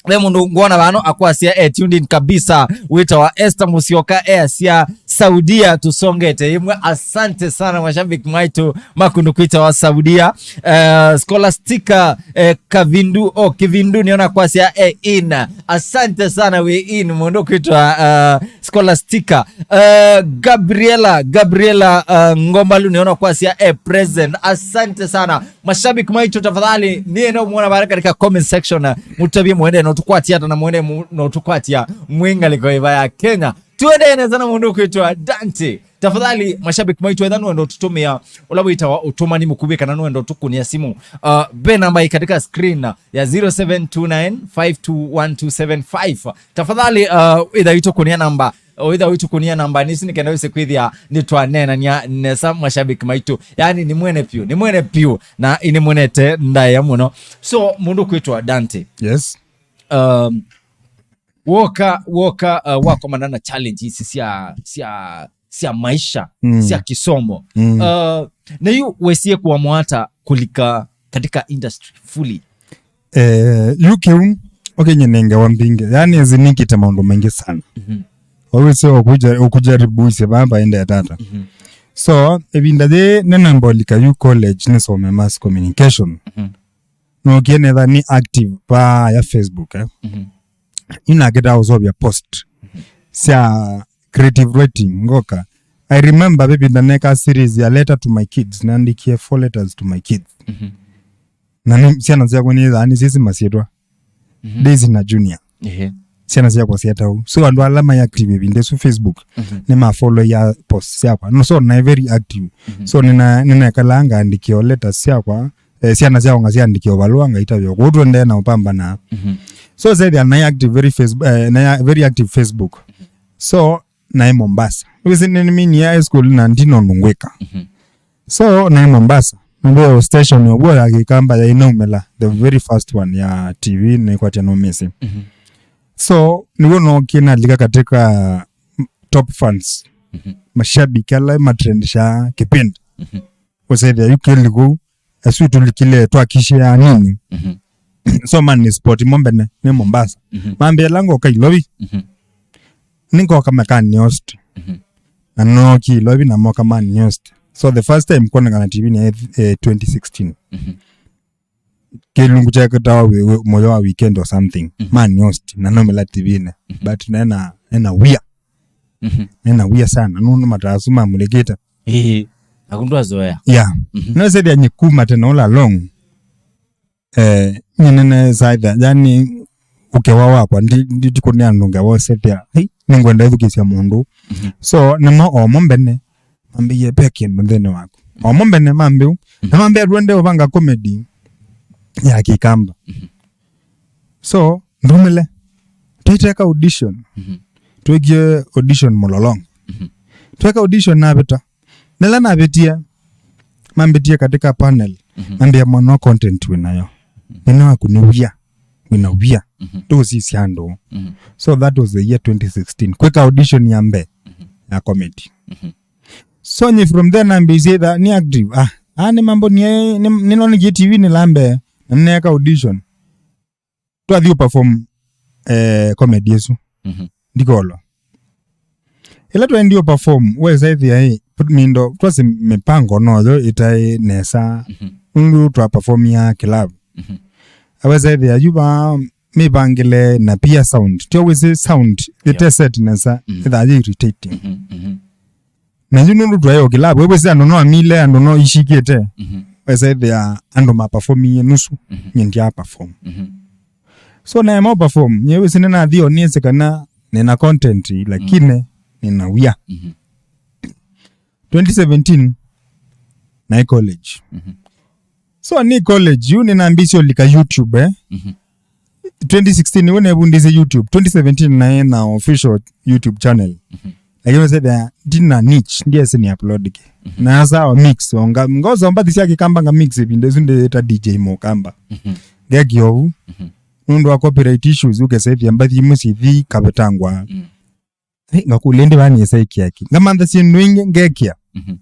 Ve mũndũ ngwona vano akwasya, eh, tuned in kabisa. Wĩtawa Esther Musyoka, eh, sya Saudia, tusongete imwe. Asante sana mashabiki maitũ makũndũ kwĩtawa Saudia. Eh, Scholastica, eh, Kavindu, oh, Kivindu nĩona kwasya, eh, in. Asante sana, we in, mũndũ kwĩtwa, eh, Scholastica. Eh, Gabriela, Gabriela, eh, Ngombalu nĩona kwasya, eh, present. Asante sana. Mashabiki maitũ, tafadhali, niĩ no muona vale katika comment section, na mũtavye mwende no tũkwatya ata na mwende mu-, no tũkwatya mwĩ ngalĩko ĩva ya Kenya. Tuendee nesa na mũndũ kwĩtwa Dante. Tafadhali, mashabiki maitũ, etha nũenda ũtũtũmĩa ũla wĩtawa ũtũmani mũkuvĩ kana nũenda ũtũkũnĩa simu, uh, ve namba ĩ katika screen ya zero seven two nine five two one two seven five. Tafadhali, uh, ĩtha wĩtũkũnĩa namba, o ĩtha wĩtũkũnĩa namba nĩsi nĩkenda wĩse kwĩthĩa nĩtwaneenania nesa mashabiki maitũ. Yani, nĩ mwene piũ, nĩ mwene piũ, na nĩ mwenete ndaĩa mũno. So, mũndũ kwĩtwa Dante. Yes. Um, woka, woka, uh, wakomana na challenge ici sya, sya, sya maisha, Mm. sya kisomo. Mm. Uh, na yu wesie kuamua ata kulika katika industry fully? Eh, yu kĩu, okay, nye nĩ ngewa mbingĩ. Yani, nzinikĩte maũndũ maingĩ sana. Mhm. Wawĩse ũkuja-, ũkujaribu ise vaa vaendee ata. Mhm. So, ĩvinda yĩ nĩnambolika yu college nĩsome mass communication. Mhm. Nookie netha nĩ active vaa ya Facebook, eh. Mhm. Inakĩtaa ũsovya post. Mhm. sya creative writing, ngoka. I remember vĩvinda neka series ya Letter to My Kids, naandikie four letters to my kids. Mhm. Na nĩ, syana syakwa nĩthaa nĩsyĩsĩ masyĩtwa. Mhm. Daisy na Junior. Ehe. Syana syakwa syetau. So andũ ala mai active ĩvinda ĩsu Facebook, mhm, nĩmafollow ya post syakwa. No, so naĩ very active. Mhm. So nĩna, nĩnekalaa ngaandĩkĩa o letters syakwa, eh, syana syakwa ngasyaandĩkĩa o valũa ngaitavya. Kwoou tũendee na ũpambana. Mhm. So sethĩa naĩ active very Facebook, eh, naĩ very active Facebook. So naĩ Mombasa. Wĩsĩ nĩnĩminie high school na ndina ũndũ ngwĩka. Mhm. So naĩ Mombasa. Nĩndĩ station ũvuo ya Kĩkamba yainaumĩla, the very first one ya T V nĩkwatya nũmĩsĩ. Mhm. So nĩw'o nookie nalika katika top fans. Mhm. Mashabiki ala matrendishaa kipindi. Mhm. Ũsethĩa yu kĩli kũu, asu tũlikile twakishia nini. Mhm. So man nĩ sport mo mbene, nĩ Mombasa. Mhm. Mambĩa lango kai lovi. Mhm. Nĩngoka makani host. Mhm. Na nookie lovi na moka man host. So the first time kuonekana T V nĩ, eh, twenty sixteen. Mhm. Kĩlungu kyakĩtawa wi-, wi-, moyo wa weekend or something. Mhm. Man host, na nomela T V-nĩ. Mhm. But nena, nena wia. Mhm. Nena wia sana. Nũndũ mataa asu mamũlĩkĩte. Ĩĩ. Akundwazoea. Yeah. Mhm. Nĩsethĩa nyikuma tena ũla long. Eh, nyinene saitha. Yani, ũkewa wakwa, ndi, ndi, ndikũnea andũ ngewa ũsethĩa. Hei, nĩngwenda ĩthukĩsya mũndũ. Mhm. So, nĩmo omo mbene. Mambĩie, "Ve kĩndũ nthĩnĩ waku." Omo mbene mambĩu. Na mambĩa, "Twende ũvanga comedy ya Kĩkamba." Mhm. So, ndumĩle. Twaiteka audition. Mhm. Twekie audition Mũlolongo. Mhm. Tweka audition navĩta. Nĩla navĩtie, mambĩtie katika panel. Mhm. Mambĩa, "Mwana, content wĩnayo. Nene waku nĩ wia. Wĩna wia. Mhm. Ndũsisya andũ." Mhm. So that was the year twenty sixteen. Kwĩka audition ya mbee, mhm, ya comedy. Mhm. So, nye from there nambĩĩsye ĩtha nĩ active. Ah, ah, nĩ mambo nĩ, nĩ, nĩnonekie T V-nĩ la mbee, na nĩneeka audition. Twathi ũperform, eh, comedy ĩsu. Mhm. Ndikolwa. Ĩla twaendie ũperform, wesa ĩthĩa ĩ, mindo, twasĩ mĩpango noyo ĩtaĩ nesa. Mhm. Nũndũ twaperformia club. Mhm. Awesa ĩthĩa yu va mĩvangĩle na pia sound. Tyo wĩsĩ sound, yeah, ĩte set nesa, mhm, ĩthaa yĩ irritating. Mhm, mhm. Na yu nũndũ twaĩ o kĩlavu, wĩwĩsĩ andũ no amile, andũ no ishikĩte. Mhm. Wesa ĩthĩa andũ maperformie nusu, mhm, nye ndya perform. Mhm. So naema perform, nye wĩsĩ nĩnathi o nĩsĩ kana nĩna content, lakini, mhm, nĩna wia. Mhm. Twenty seventeen, naĩ college. Mhm. So nĩ college, yu nĩnambĩĩsye ũlika YouTube, eh? Mhm. Twenty sixteen, nĩw'o neevundĩsye YouTube. Twenty seventeen, naĩ na official YouTube channel. Mhm. Lakini ũsethĩa, ndina niche, ndiesĩ nĩ upload kĩ. Mhm. Na sawa mix, onga, ngosa mbathi sya Kĩkamba nga mix, ĩvinda ĩsu ndĩta D J Mũkamba. Mhm. Ngekia ũu. Mhm. Nũndũ wa copyright issues, ũkesethĩa mbathi imwe sithi kavetangwa. Mm. Hey, ngakũlya ĩndĩ vaa nĩĩsa ĩkĩa kĩ? Ngamantha syĩndũ ingĩ, ngekĩa. Mhm.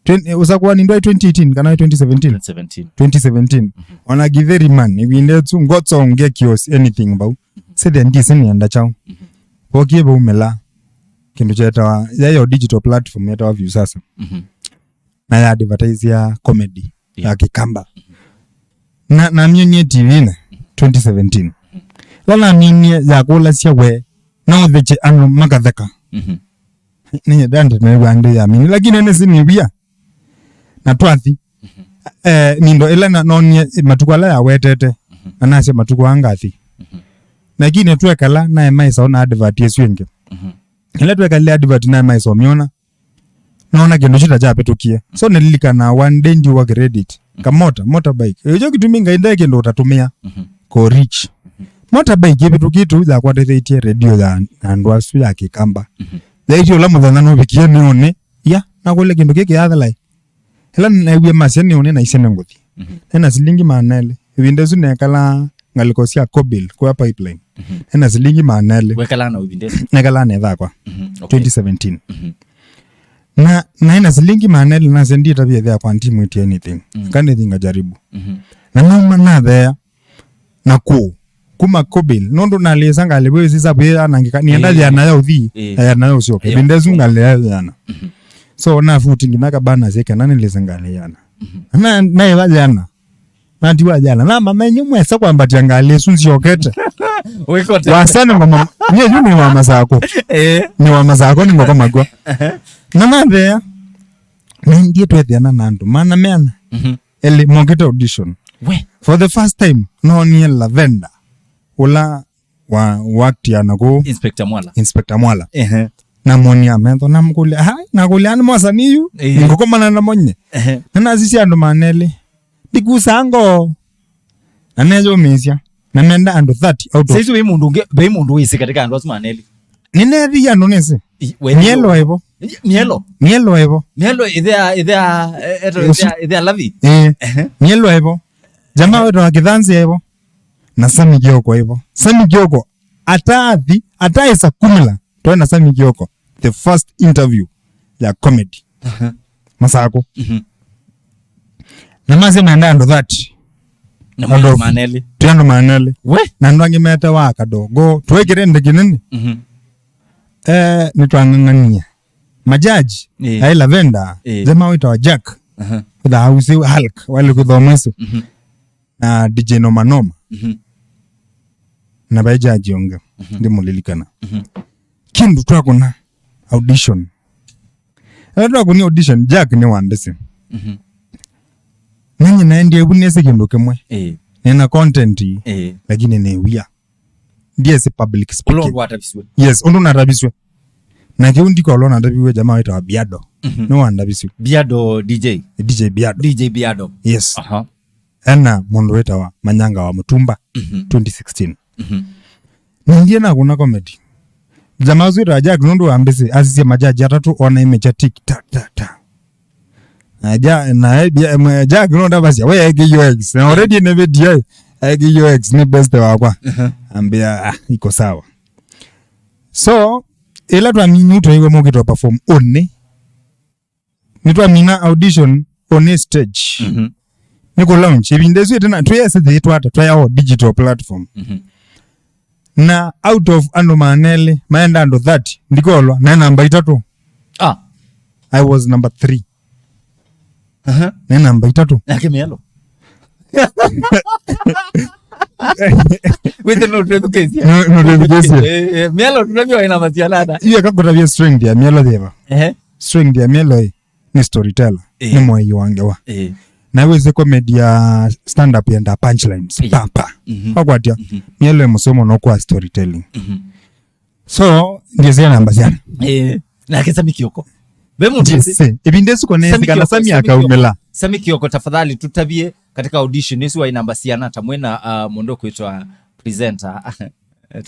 Twen-, eh, ũsakũani ndwaĩ twenty eighteen kana waĩ twenty seventeen? Twenty seventeen. Twenty seventeen. Mhm. Ona Githeri man, ĩvinda ĩsu, ngotso ngekĩa anything vau. Mhm. Sethĩa ndisĩ nĩenda kyaũ. Mhm. Vokie vaumĩla kĩndũ kyetawa, yaĩ o digital platform yetawa Viusasa. Mhm. Na ya advertise ya comedy, yeah, ya Kĩkamba. Na, namyonie T V-nĩ twenty seventeen. La namyonie yakũlasya we, no ũthekye andũ makatheka. Mhm. Nĩnyendete nĩw'a ndĩ yamini, lakini nĩsĩ nĩ wia. Na twathi. Mhm. Eh, mindo ĩla na, nonie matukũ ala yawetete, mhm, na nasya matukũ aa ngathi. Mhm. Lakini twekala naĩ maĩsa ona advert ĩsu ĩngĩ. Mhm. Ĩla twekalile advert naĩ maĩsa ũmyona, noona kĩndũ kyu ta kyavĩtũkie. So nĩlilikanaa one day ndiwa credit. Kamota, motorbike. Ĩkyo kĩtumi Ngai ndaĩ kĩndũ ũtatũmĩa. Mhm. Ko rich. Mhm. Motorbike ĩvĩtũkĩte yakwatĩthĩtie redio ya, ya andũ asu ya Kĩkamba. Mhm. Yaĩtye ũla mũthenya nũvikie nĩũnĩ, ya, nakũlya kĩndũ kĩkĩ yathelai. Ĩla nĩneewie masya nĩũnĩ naisye nĩngũthi. Mhm. Nena silingi maana elĩ. Ĩvinda ĩsu nekalaa ngalĩko sya Kobil kwa pipeline. Mhm. Nena silingi maana elĩ. Wekalaa na ĩvinda ĩsu? Nekalaa na ĩthakwa. Mhm, okay. Twenty seventeen. Mhm. Na, na ĩna silingi maana elĩ nasya nditavye ĩthea kwa ndimwĩtie anything. Mhm. Kana ĩthi ngajaribu. Mhm. Na nauma nathea na kũu. Kuma Kobil. Nũndũ nalĩsa ngalĩ wĩsĩ sabu ĩyanangĩka. Nĩenda, ĩĩ, yĩana ya ũthi, ĩĩ, yĩana ya ũsyoka. Ĩĩ. Ĩvinda ĩsu ngalĩ ya yĩana. Mhm. So, nafuti nginya kabana syĩ kana nĩlĩse ngalĩ yĩana. Mhm. Na, naĩva yĩana. Natiwa yĩana. Na mamenye mwesa kwambatia ngalĩ ĩsu nsyokete. Wĩkote. Wasa nĩ ngoma. Nye yu nĩ wa Masako. Eh. Nĩ wa Masako nĩ ngoma makwa. Na nathea. Nendie twethiana na andũ mana meana. Mhm. Elĩ mokĩte audition. We. For the first time, nonie Lavender. Ũla wa waktia na kũ Inspector Mwala. Inspector Mwala. Ehe. Na monia metho na mkule. Hai, na kule ani mwasa niyu. Eh. Ngokomana na monye. Ehe. Na nasisi andũ maneli. Ndikusa ngo. Na neyũmĩĩsya. Na menda andũ thirty out of Saizi wĩ mũndũ ũngĩ, wĩ mũndũ wĩsĩ katika andũ asu maneli. Nĩneethie andũ nĩsĩ. I- we- Mielo evo. Mielo. Mielo evo. Mielo ithea ithea eh, eto Usu- ithea ithea lavi. Eh. Ehe. Mielo evo. Jamaa wetu wa Kithanzi evo. Na Sami Kioko evo. Sami Kioko atathi ataisa kumila. Twae na Sami Kioko. The first interview ya comedy. Aha. Masako. Mhm. Na masya menda andũ thirty. Na Andũ mwĩna maneli. Twĩ andũ maneli. We? Na andũ angĩ metawa kadogo. Twekĩre ndĩ kĩnene. Mhm. Eh, nĩtwang'ang'anie. Majaji, Eh. Ai Lavender, Eh. Jema wĩtawa Jack. Aha. Wĩthaa Usi Hulk, wale kũthoma isu. Mhm. Na D J Noma Noma. Mhm. Na vai jaji ũngĩ. Mhm. Ndimũlilikana. Mhm. Kindu twakũna audition. Ĩla twakũnie audition, Jack nĩ wa mbĩsĩ. Mhm. Ninyi naendie vu nĩsĩ kĩndũ kĩmwe. Eh. Nĩna content, Eh. lakini nĩ wia. Ndiesĩ public Ũla speaking. Ũndũ wataviswe. Yes, ũndũ nataviswe. Na kĩu ndikolwa nataviwe jamaa wĩtawa Biado. Mhm. Nĩ wandaviswe. Biado D J. D J Biado. D J Biado. Yes. Aha. Ena mũndũ wĩtawa Manyanga wa Mũtumba, Mhm. twenty sixteen. Mhm. Nindie nakũna comedy. Jamaa ũsu wĩtawa Jack nũndũ wa mbĩsĩ, asisye majaji atatũ ona image tik ta ta ta. Na ja na e- bia- mwe- Jack no ndavasya we eke U X. Na already ne video eke U X ni best wakwa. Mhm. Ambia ah, iko sawa. So ila twamini twaiwe mokitwa perform one. Nĩtwamina audition on a stage. Mhm. Nĩ kũ launch. Ĩvinda ĩsu ĩtena, twĩese thĩ twata, twaya o digital platform. Mhm. Na out of andũ maana elĩ, maenda andũ thirty, ndikolwa, na namba itatũ. Ah. I was number three. Aha. Na namba itatũ. Yake Mielo. Wĩthĩ no twĩthukĩĩsye. No, no twĩthukĩĩsye. Eh, eh, Mielo, tunavyo ina masialada. Iyo kakutavia strength ya Mielo thiva. Ehe. Strength ya Mielo ĩ. Nĩ storyteller, Eh. Nĩ mũai wa ngewa. Eh. Na wĩsĩ comedy ya stand up yenda punchlines. Eh. Pa, pa. Mhm. Wakwatya, Mhm. Mielo e mũseo mũno kwa storytelling. Mhm. So, ngĩsĩa namba syana. Eh. Nake Sami Kioko. Ve mũndũ Yes, ĩsĩ. Ĩvinda ĩsu kone Sami kana Kioko, Sami Sami Kioko. Akaumĩla. Sami Kioko, tafadhali tutavie katika audition ĩsu wa namba syana ta mwena, ah, mũndũ kwĩtwa presenter.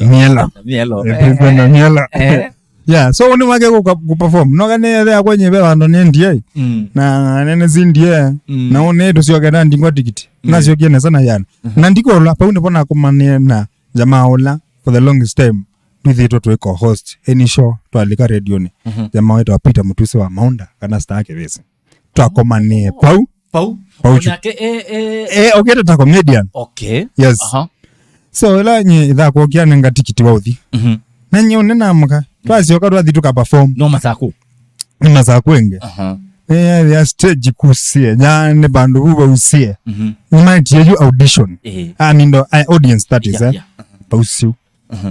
Mielo. Mielo. Eh, Eh. President Mielo. Eh. Yeah, so ũnĩ wake kũ perform. No kane ya kwenye be wando ni N D A. Mm. Na nene si N D A. Mm. Na ũnĩ tusyoke na ndingwa tikiti. Mm. Na syokie nesa na yana. Mhm. Na ndikolwa pau ndipo nakomanie na jamaa ũla for the longest time. Twithitwe twĩ co-host any show twalika redioni. Mhm. Jamaa wĩtawa Peter Mũtusi wa Maunda kana Star Kĩvĩsĩ. Twakomanie pau. Pau. Pau chu. Onake e e Eh, okete ta comedian. Okay. Yes. Aha. So ĩla nye ĩthakwokia nenga tikiti wa ũthi. Mhm. Na nye ũne namũka. Twasyoka twathi tũka perform. No masaku. Nĩ masaku enge. Aha. Eh, ya stage kusie. Nya nĩ bandu bu bausie. Mhm. Nĩmaetie yu audition. Eh. I mean, the, uh, audience that is, Yeah, eh. Yeah. Pausiu. Mhm.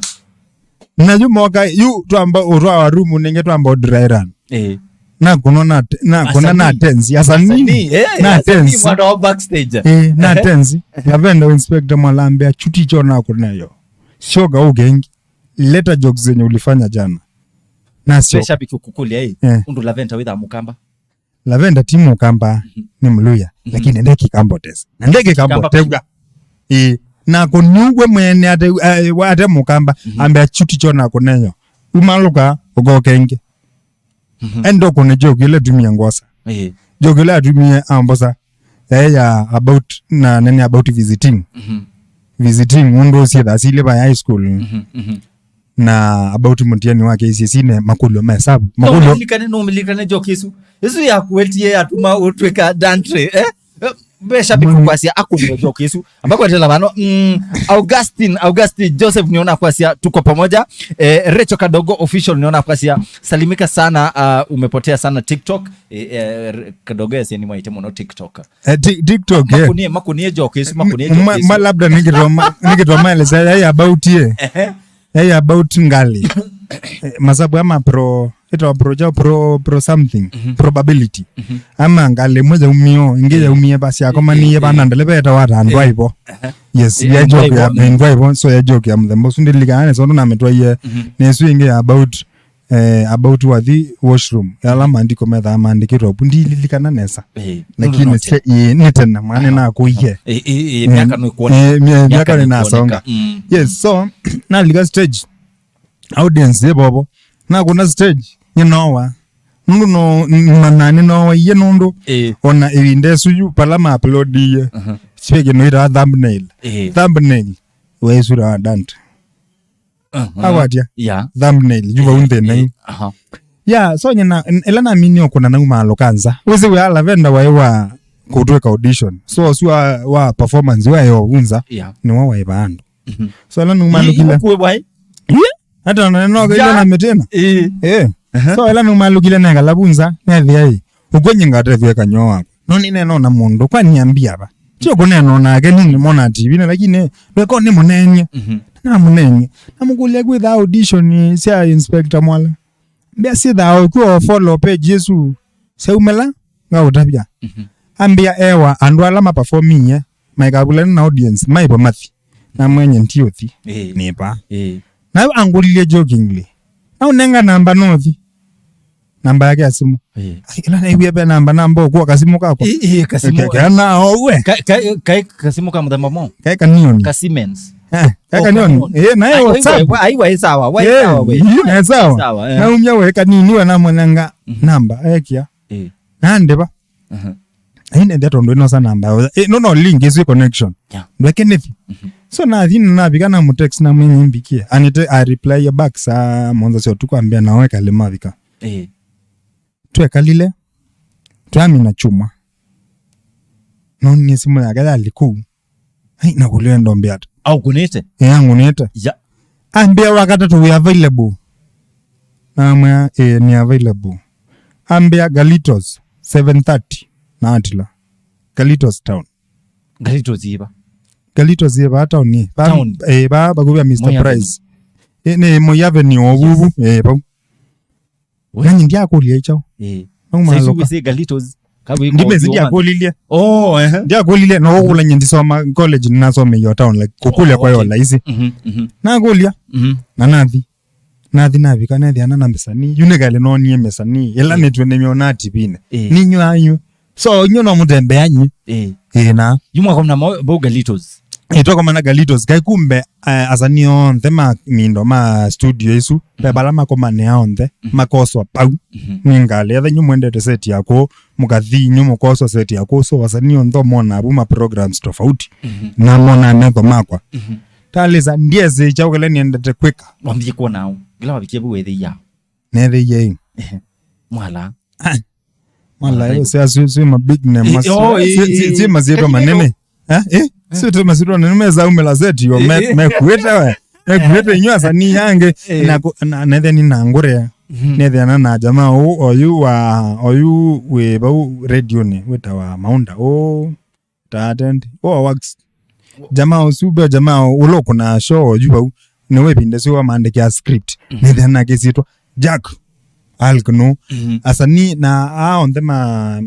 Na yu moka, yu twamba, ũtwawa room nenge twamba dry run. Eh. Na kuno na te- na kuna na Asanii. Tenzi asanii. Asanii, eh, na asanii tenzi. Mwana wa backstage. Eh, na Ehe. Tenzi. Lavenda inspector Mwalambia chuti cho na kunayo. Shoga ugengi. Leta jokes zenye ulifanya jana. Na sio. Shabiki ukukulia eh. Eh. Undu Lavenda witha mukamba. Lavenda ti mukamba ni mluya. Mhm. Lakini ndeki kambotes. Na ndeki kambotes. Kamba. Eh. Na kuniugwe mwene ate eh, wa ate mukamba Mhm. Ambe chuti cho na kunayo. Umaluka ugokengi. Mhm. Endo kune joke ile tumie ngosa. Eh. Joke ile atumie ambosa. Eh, ya about na nene about visiting. Mhm. Visiting undu sie thasile by high school. Mhm. Mhm. Na about mutiani wa K C S E ne makulio ma hesabu. No makulio milikane no milikane joke isu. Isu ya kuetie atuma utweka dantry eh. Eh, Mbesha biku kwasya akũnĩwe joke isu. Amba kwetela vano. Mm, Augustine, Augustine Joseph nĩona kwasya tuko pamoja. Eh, Rachel Kadogo Official nĩona kwasya salimika sana, uh, umepotea sana TikTok. Eh, eh, Kadogo yasya nĩ mwaite mũno TikTok. Eh, Tik- TikTok, eh. Makunie, makunie joke isu, makunie joke isu. Ma labda nikitoma nikitoma eleza yai about ye. Ehe. Yai about ngali. Eh, masabu ama pro ĩtawa pro chao pro pro something. Probability. Ama ngali ĩmwe yaumio, ĩngĩ yaumie basi akomanie bana ndele beta wata andũ aivo. Yes, ya joke ya ndwaivo, so ya joke ya mũthemba ũsu ndilikana nesa ũndũ nametwaie. Na ĩsu ĩngĩ ya about eh, about wathi washroom, yala maandiko methaa maandĩkĩtwe apu ndililikana nesa. Eh, lakini nĩ tene mwana nakũie. Eh, eh, eh, myaka nĩkwoneka. Eh, myaka nĩnasonga. Yes, so nalika stage, audience ĩvovo, nakũna stage nĩnowa nũndũ no mana nĩnowaie nũndũ ona ĩvinda ĩsu yu pala ma uploadie speke no ita thumbnail. Thumbnail waisura dante. Akwatya thumbnail yu vau nthĩna yu. Ya so nyina ĩla namini okũna nauma alukanza wĩsĩ wĩa lavenda waĩ wa kũtwĩka audition, so ũsu wa, wa performance waĩ ovunza nĩwa waĩ va andũ. So ĩla numalũkile hata nanoka ila na mĩtĩna. Eh. So ĩla numalũkile nekala vunza nethĩa ĩ ũkw'o nyingatethw'e kanyoo wakwa no nĩnenona mũndũ kwa niambia va tio kũnenona nake nĩnĩmona T V-nĩ lakini ndweka nĩmũnenie. Namũnenie namũkũlya kwĩthaa audition sya Inspector Mwala mbĩa syĩthaa ũkw'o follow page ĩsu syaumĩla ngaũtavya. Ambĩa ewa andũ ala maperformie maikavulana na audience maivo mathi namwenye ndiũthi nĩpa. Na angũlilye jokingly naũnenga namba nothi namba yake ya simu. Ai, ĩla naiwie ve namba namba ũkua kasimũ kakwa. Ĩ, ĩ, kasimũ. Ke- kana owe Ka- ka- kaĩ kasimũ ka mũthemba mwaũ? Kaĩ kanioni. Ka Siemens. Eh, kaĩ kanioni. Eh, naye WhatsApp. Aiwa ĩ sawa, wa ĩ sawa we. Yu naye sawa. Sawa, eh. Naumya we kanini we namwenenga namba ekia. Ĩ. Nandĩva. Ainethia tondũ ĩnosa namba yao. Eh, no no link ĩsu connection. Ndweke nĩthi. So nathi navika na mũtext na mwenye mbikie anite a reply ya back saa mũonza sya ũtukũ ambĩa nawe kalĩ mavika. Ĩ. Twekalile twamina chuma nonie simu yake yali kũu. Ai nakũlile ndombe ata. Aũkũnĩte? Ĩ angũnĩte. Ya. Ambĩa wakatatũ we available. Namwĩa ĩ nĩ available. Ambĩa Galitos seven thirty na atila Galitos town. Galitos iva? Galitos iva town ĩ va. Town. Ĩ va vakuvya Mister Price. Ĩ nĩ Moi Avenue ovuvu ĩ vau. Nanyi ndiakũlya ichao. Ĩ. Nauma saizi loka wĩsĩ Galitos. Ndimesi ndiakũlilye. Oh, ehe. Ndiakũlilye no kũkũlany'a ndisoma college nĩnasomie yo town like kũkũlya kwa yo laisi. Nakũlya. Na nathi nathi navika nethĩana na mĩsanii yu nĩkaĩle noonie mĩsanii ĩla nĩtwĩ nĩmyonaa T V-nĩ. Ĩ. Ninywa anyu so inyu no mũtembea nyi. Ĩ. Ĩ na yu mwakomana mo bo Galitos. Ĩ twakomana Galitos kai kumbe eh, asanii onthe ma mindo ma studio isu ve vala makomanĩa onthe makoswa pau. Nĩ ngalĩ etha inyu mwendete set ya kũũ mũkathi inyu mũkoswa set ya kũũ so asanii onthe ũmonaa vu ma programs tofauti. Na monaa metho makwa. Talĩsa ndiesĩ kyaũ kĩla nĩendete kwĩka. Wambie kuona au ngila wavikie vu wethĩia. Nethĩie ĩ. Mwala. Mwala ĩ sya swi swi ma big name. Swi swi masyĩtwa manene. Eh eh swi tu masyĩtwa manene mezaumĩla set yo mekuĩte we. Mekuĩte inyu asanii angĩ. Na nethĩa ni na ngũre. Nethĩana na jamaa ũũ oyu wa oyu wĩ vau radio-nĩ wĩtawa Maunda ũũ. Tatendi wa wax. Jamaa ũsu ve jamaa ũla ũkũnaa show yu vau nĩwe ĩvinda syo wamandĩkĩa script. Nĩthĩa nakĩsyĩtwa Jack Alk no asanii na aa onthe ma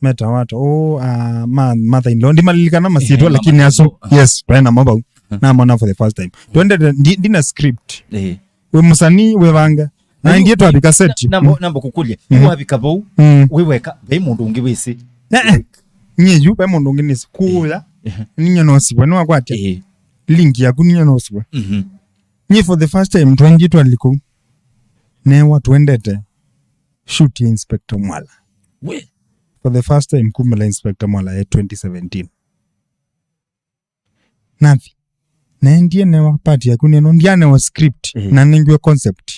metawata o a ma mathainlo ndimalilikana masyĩtwa lakini asu yes twaĩ namo vau. Namona for the first time twendete ndi- ndina script. Wĩ mũsanii wĩvange. Na ndiĩ twavika set. Namba kũkũlya wavika vau wĩ weka vai mũndũ ũngĩ wĩsĩ? Nyie yu vai mũndũ ũngĩ nĩsĩ kũya. Ninyie nosiwe nĩwakwatya link yaku ninyie nosiwe. Nyie for the first time twenji twali kũu newa twendete shoot ya Inspector Mwala. We for the first time kumela Inspector Mwala ya twenty seventeen. Nathi naendie newa part yaku neno ndianewa script na nengiwe concept.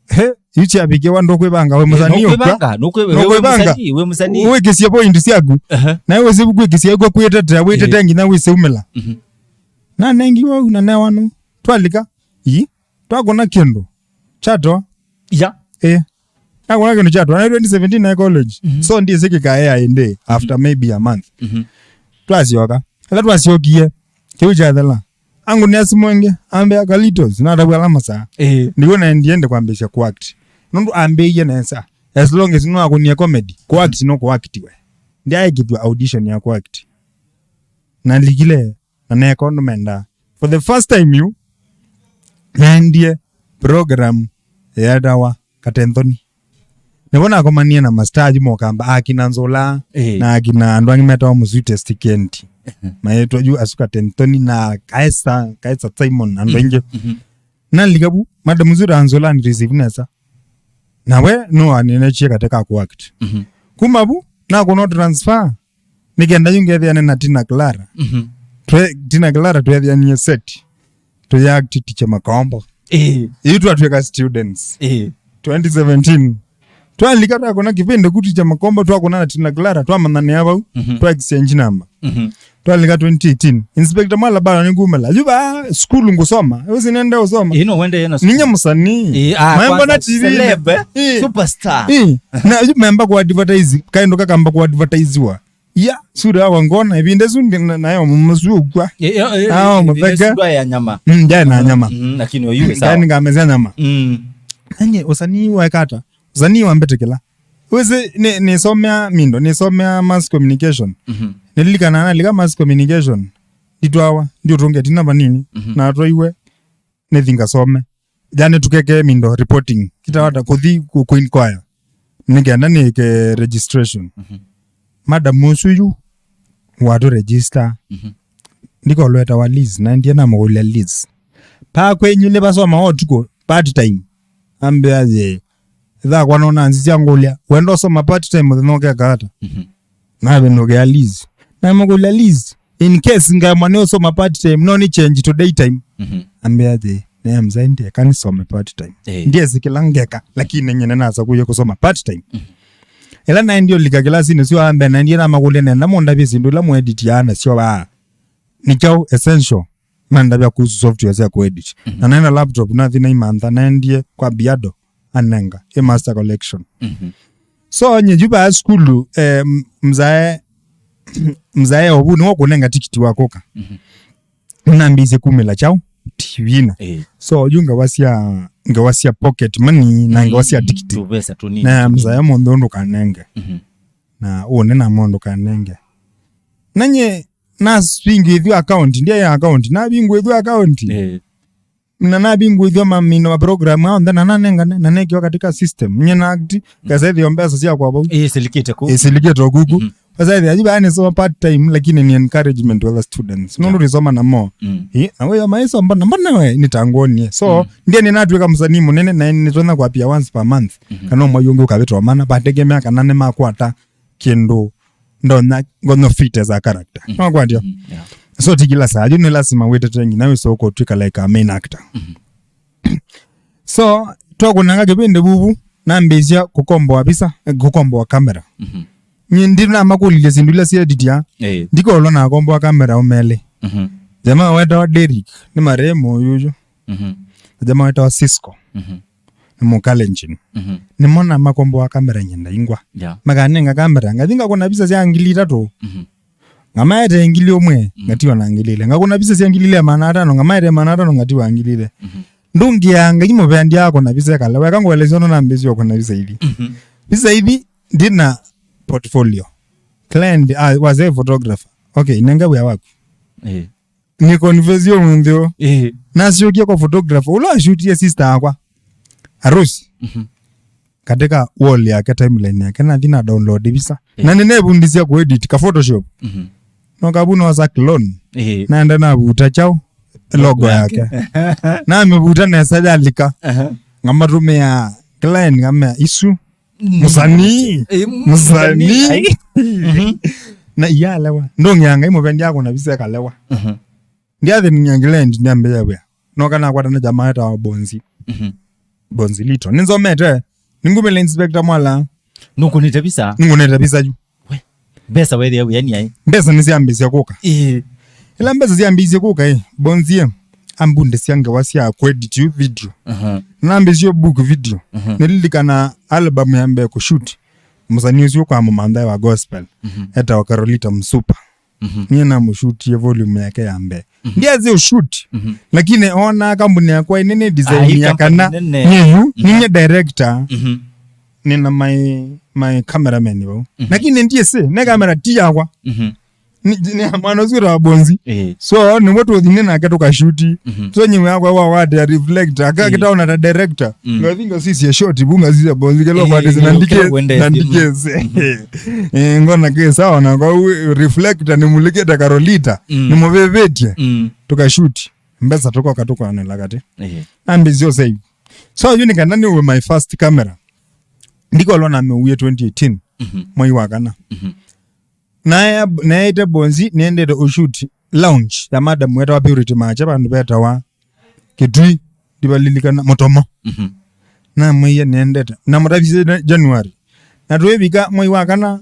He, yu kyavikĩwa ndũkwĩvanga we mũsanii ũkw'a. Nũkwĩvanga, nũkwĩ-, we, we Nũkwĩvanga. Mũsanii, we mũsanii. Wĩkĩsye point syaku. Aha. Na wĩsĩ kwĩkĩsya ĩkw'a kwĩtetea, wĩtetea Eh. nginya wĩsĩ umĩla. Mhm. Nanengiwe ũu na newa nũ. Twalika. Ii. Twakũna kĩndũ. Kyatoa. Ya. Eh. Nakũna kĩndũ kyatoa. Na twenty seventeen na college. Mhm. So ndiĩsĩ kĩkaea ĩndĩ after Mhm. maybe a month. Mhm. Twasyoka. Ĩla twasyokie, kĩu kyathela. Angũnĩa simũ ĩngĩ, ambĩa, "Kalitos, natavw'a ala masaa." Eh. Nĩw'o naendie ndĩ kwambĩĩsya kũact. Nũndũ ambĩĩie nesa. As long as nĩwakũnie comedy, kũact no kũact we. Ndyaĩkĩthw'a audition ya kũact. Nalikile, na neeka ũndũ mendaa. For the first time yu, naendie program yeetawa Katenthoni. Nĩvo nakomanie na mastaa ayu mokamba, akina Nzũla, Eh. na akina andũ angĩ metawa Mũswitest Kenti. Maĩtwa yu asu Katenthoni na Kaesa, Kaesa Simon, andũ aingĩ. Mhm. Nalika vu, Madam Nzũla, Nzũla ni receive nesa. Nawe no anenechie kate ka kũact. Mhm. Kuma vu, nakũna transfer, nĩkenda yu ngetheane na Tina Clara. Mhm. Twe, Tina Clara twetheanie set. Tũyaact Ticha Makombo. Eh. Yu twatw'ĩka students. Eh. Twenty seventeen. Twalika twakũna kĩvĩndĩ ku Ticha Makombo, twakũna na Tina Clara, twamananĩa vau, Mhm. twa exchange number. Mhm. Twalika twenty eighteen. Inspector Mwalabala nĩngumĩla. Yu va school ngũsoma. Ũsi nende ũsoma. Ĩno wende yena Ninya school. Mũsanii. Eh, ah, Maemba na kwanza T V. Celeb, eh? Eh. Superstar. Eh. Na yu memba ku advertise, kaĩndũ kakamba ku advertisiwa. Ya, sura yakwa ngona, ĩvinda ĩsu ndi-, na-, nayo mũsu ũkw'a. Eh, eh, eh, Nao eh, mũtheke. Sura ya nyama. Mm, ndyaĩ na nyama. Mm, lakini oyu sawa. Ndyaĩ ngamesya nyama. Mm. Nanye, ũsanii waeka ata? Ũsanii wambĩtĩkĩla. Wĩsĩ, nĩ, nĩsomea mindo, nĩsomea mass communication. Mhm. Nĩlilikana nalika mass communication. Nditwawa, ndiũtũngĩa tina vanini. Mhm. Natwaiwe, nĩthi ngasome. Yani tũkeke mindo reporting. Kitawata kũthi ku Queen Choir. Nĩkenda nĩke registration. Mhm. Madam ũsu yu watũ register. Mhm. Ndikolweta wa Liz, na ndiye namũkũlya Liz. Pa kwenyu nĩ basoma ũtukũ part time. Ambĩa ye. Thaa kwa nona nzi cia ngũlya. Wenda ũsoma part time mũthenya ũkeka ata? Mhm. Navĩndũkĩa Liz. Namũkũlya Liz, in case ngemwa nĩ ũsoma part time, no nĩ change to daytime. Mhm. Ambĩa atĩ, "Nĩ mzee ndieka nisome part time." Eh. Ndiesĩ kĩla ngeka, lakini nyene nasa kuye kusoma part time. Mhm. Ĩla naendie ũlika kilasini syo ambe, naendie namakũlya nenda mũndavye syĩndũ ila mũeditiaa nasyo vaa. Nĩ kyaũ essential? Mandavya kuhusu software sya kuedit. Mhm. Na naenda laptop, nathi naimantha, naendie kwa Biado, anenga, ĩ master collection. Mhm. So, nye yu vaa sukulu, eh, m-, mzae, mzae ovu nĩwe ũkũnenga tikiti wa kũka. Mhm. Nambĩĩsye kumĩla kyaũ? T V-inĩ. Eh. So, yu ngawasya, ngawasya pocket money, na mm, ngawasya tikiti. Tũvesa tũnini. Na mzae mũndũ ndũkanenge. Mhm. Na ũne na mũndũ kanenge. Na nye, navingũĩthw'a account, ndyaĩ account, navingũĩthw'a account. Eh. Na navingũĩthw'a mamino ma program onthe, na nanengane, na nekiwa katika system. Nye na act, mm, ngasethĩwa mbesa syakwa vau. Ĩsilikĩte kũ? Ĩsilikĩte o kuku. Mhm. Basa ĩthĩa, yu vaa nĩsoma part time, lakini ni encouragement to other students. Nũndũ, yeah, nĩsoma namo. Mm. Ĩ, na wĩyo maisomba, na mbona we, nĩtanguonie. So, mm, ndiye nĩnatw'ĩka mũsanii mũnene, na nĩtonya kwapia once per month. Mhm. Kana mwai ũngĩ ũkavĩtwa mana, vategemea kana nĩmakwata kĩndũ ndonya ngono fit as a character. Mm. Nwakwatya? Mm, yeah. So ti kila saa, yu nĩ lasima wĩtete nginya wĩsoko ũtw'ĩka like a main actor. Mhm. So, twakũnanga kĩvĩndĩ vuvu, nambĩĩsya kũkomboa visa, eh, kũkomboa kamera. Mhm. Nyie ndinamakũlilye syĩndũ ila syeeditia, eh, ndikolwa nakomboa kamera ũmele. Mhm. Jamaa wetawa Derrick, nĩ marehemu ũyũyũ. Mhm. Jamaa wetawa Cisco. Mhm. Nĩ Mũkalenjin. Mhm. Nĩmo namakomboa kamera nyenda ingwa. Yeah. Makanenga kamera, ngathi ngakũna visa sya ngili itatũ. Mhm. Ngamaete ngili ũmwe, mm, ngatiwa na ngili ile. Ngakũna visa sya ngili ile ya maana atano, ngamaete maana atano, ngatiwa ngili ile. Mhm. Ndũngĩa Ngai mũvea ndiakũna visa ĩkalewa, eka ngũelesya ũndũ nambĩĩsye ũkũna visa ithi. Mhm. Visa ithi, ndina portfolio. Client, ah, was a photographer. Okay, nenge wĩa waku. Eh. Nĩ confess ũmũnthĩ ũũ. Eh. Nasyokie kwa photographer, ũla washutie sister yakwa harusi. Mhm. Katika wall yake, timeline yake, nathi na download visa. Eh. Na nĩnevundisya kuedit ka Photoshop. Mhm. No kavu nosa clone. Eh. Naenda navuta kyaũ? Logo yake. Namĩvuta nesa yalika. Aha. Ngamatũmĩa client, ngamea isu. Mm. Mũsanii. Eh, mũsanii. Mũsanii. Ai. Mhm. Na iyalewa. Ndũngĩa Ngai mũvea ndiakũna visa ĩkalewa. Mhm. Ndiathĩnia England, ndiambĩĩa wĩa. Noka nakwatana jamaa etawa Bonzi. Mhm. Bonzilito. Nĩnzomete. Nĩngumĩle Inspector Mwala. Nũkũnĩte visa? Nĩngũnĩte visa yu. Mbesa wethĩa wĩani aĩ? Mbesa nĩsyambĩĩsya kũka. Ĩĩ. Ĩla mbesa syambĩĩsye kũka ĩ, Bonzie ambundĩsya ngewa sya kũedit yu video. Aha. Nambĩĩsye book video. Aha. Nĩlilikana album ya mbee kũshoot mũsanii ũsu kwa mũmanthae wa gospel. Mhm. Etawa Carolita Msupa. Mhm. Niĩ namũshutie volume yake ya mbee. Mhm. Ndiasĩ ũshoot. Mhm. Lakini ona kambuni yakwa ĩnene design ya kana nĩyu, mhm, ninye director. Mhm. Nĩna my, my cameraman vau. Mhm. Lakini ndiasĩ, ne kamera ti yakwa. Mhm. Nĩ, nĩ mwana ũsu wĩtawa Bonzi. Eh. So nĩwe tũthi nĩ nake tũkashuti. Mhm. So nyĩwe yakwa wa wate ya reflector akakĩtaona ta director. Mm. Ngathinga sisi ya short bunga sisi ya Bonzi kelo kwa desi na ndike na ndike. Eh, ngona ke sawa na kwa reflector nĩ muliketa Carolita. Mm. Nĩ muvevetie. Mm. Tũkashuti. Mbesa tũkoka tũkwanela kati. Eh. Nambi sio save. So yu nĩ kana nĩ my first camera. Ndikolwa na meuye twenty eighteen. Mhm. Mwai wa kana. Mhm. Nae naete Bonzi nendete ushoot lounge ya madam wetawa Purity Macha vandu vetawa Kitui, ndivalilikana Mutomo. Mhm. Namwĩie nendete. Na mutavisye January. Na twĩvika mwai wa kana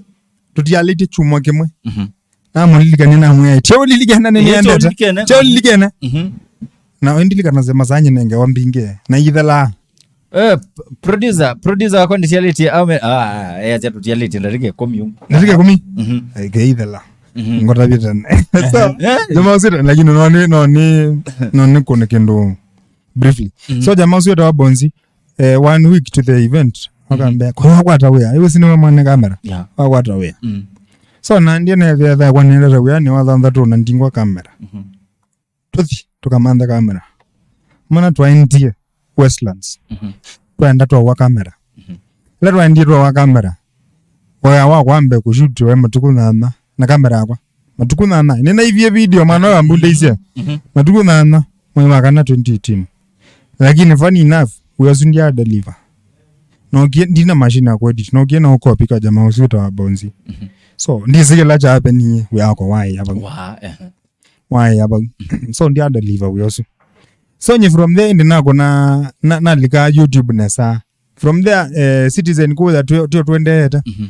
tutialĩtye chumwa kimwe. Mhm. Namũlilikania namwĩa, "Tio lilikana nĩ nendete. Tio lilikana." Mhm. Na ndilikana sema sanye nenge wambinge. Na ithala. Eh, producer, producer wakwa ndĩtialĩtie aume ah eh acha tũtialĩtie ndarĩke kũmi ũu. Ndarĩke kũmi? Mhm. Ai keithela. Mhm. Ngotavye tene. So, eh, ndio mausita lakini no ni no ni no ni kuna kindu briefly. Mhm. So jamaa ucio wa Bonzi eh one week to the event. Akambia kwa wakwata wea. Iwe sini mwana kamera. Yeah. Wakwata wea. Mm. So na ndiye na vya kwa nenda wea ni wa thanthatu na ndingwa kamera. Mhm. Tũthi tũkamanthe kamera. Mana twaendie Westlands. Mhm. Twaenda twawa kamera. Mhm. Ĩla twaendie twawa kamera, wĩa wakwa wambe kũshuti we matukũ nyanya na kamera yakwa. Matukũ nyanya. Nĩnaivie video mwana ũyũ ambundĩisye. Mhm. Matukũ nyanya mwai wa kana twenty eighteen. Lakini funny enough, wĩa ũsu ndya deliver. Nokie ndina machine ya kuedit. Nokie na ukopi kwa jamaa ũsu wĩtawa Bonzi. Mhm. So, ndisi kĩla kya happening wĩa wakwa waĩ hapa. Wa, eh. Waĩa vau. So ndya deliver wĩa ũsu. So nye from there ĩndĩ nakona na, nalika YouTube nesa. From there eh, Citizen kuya tio twendeete. Mhm.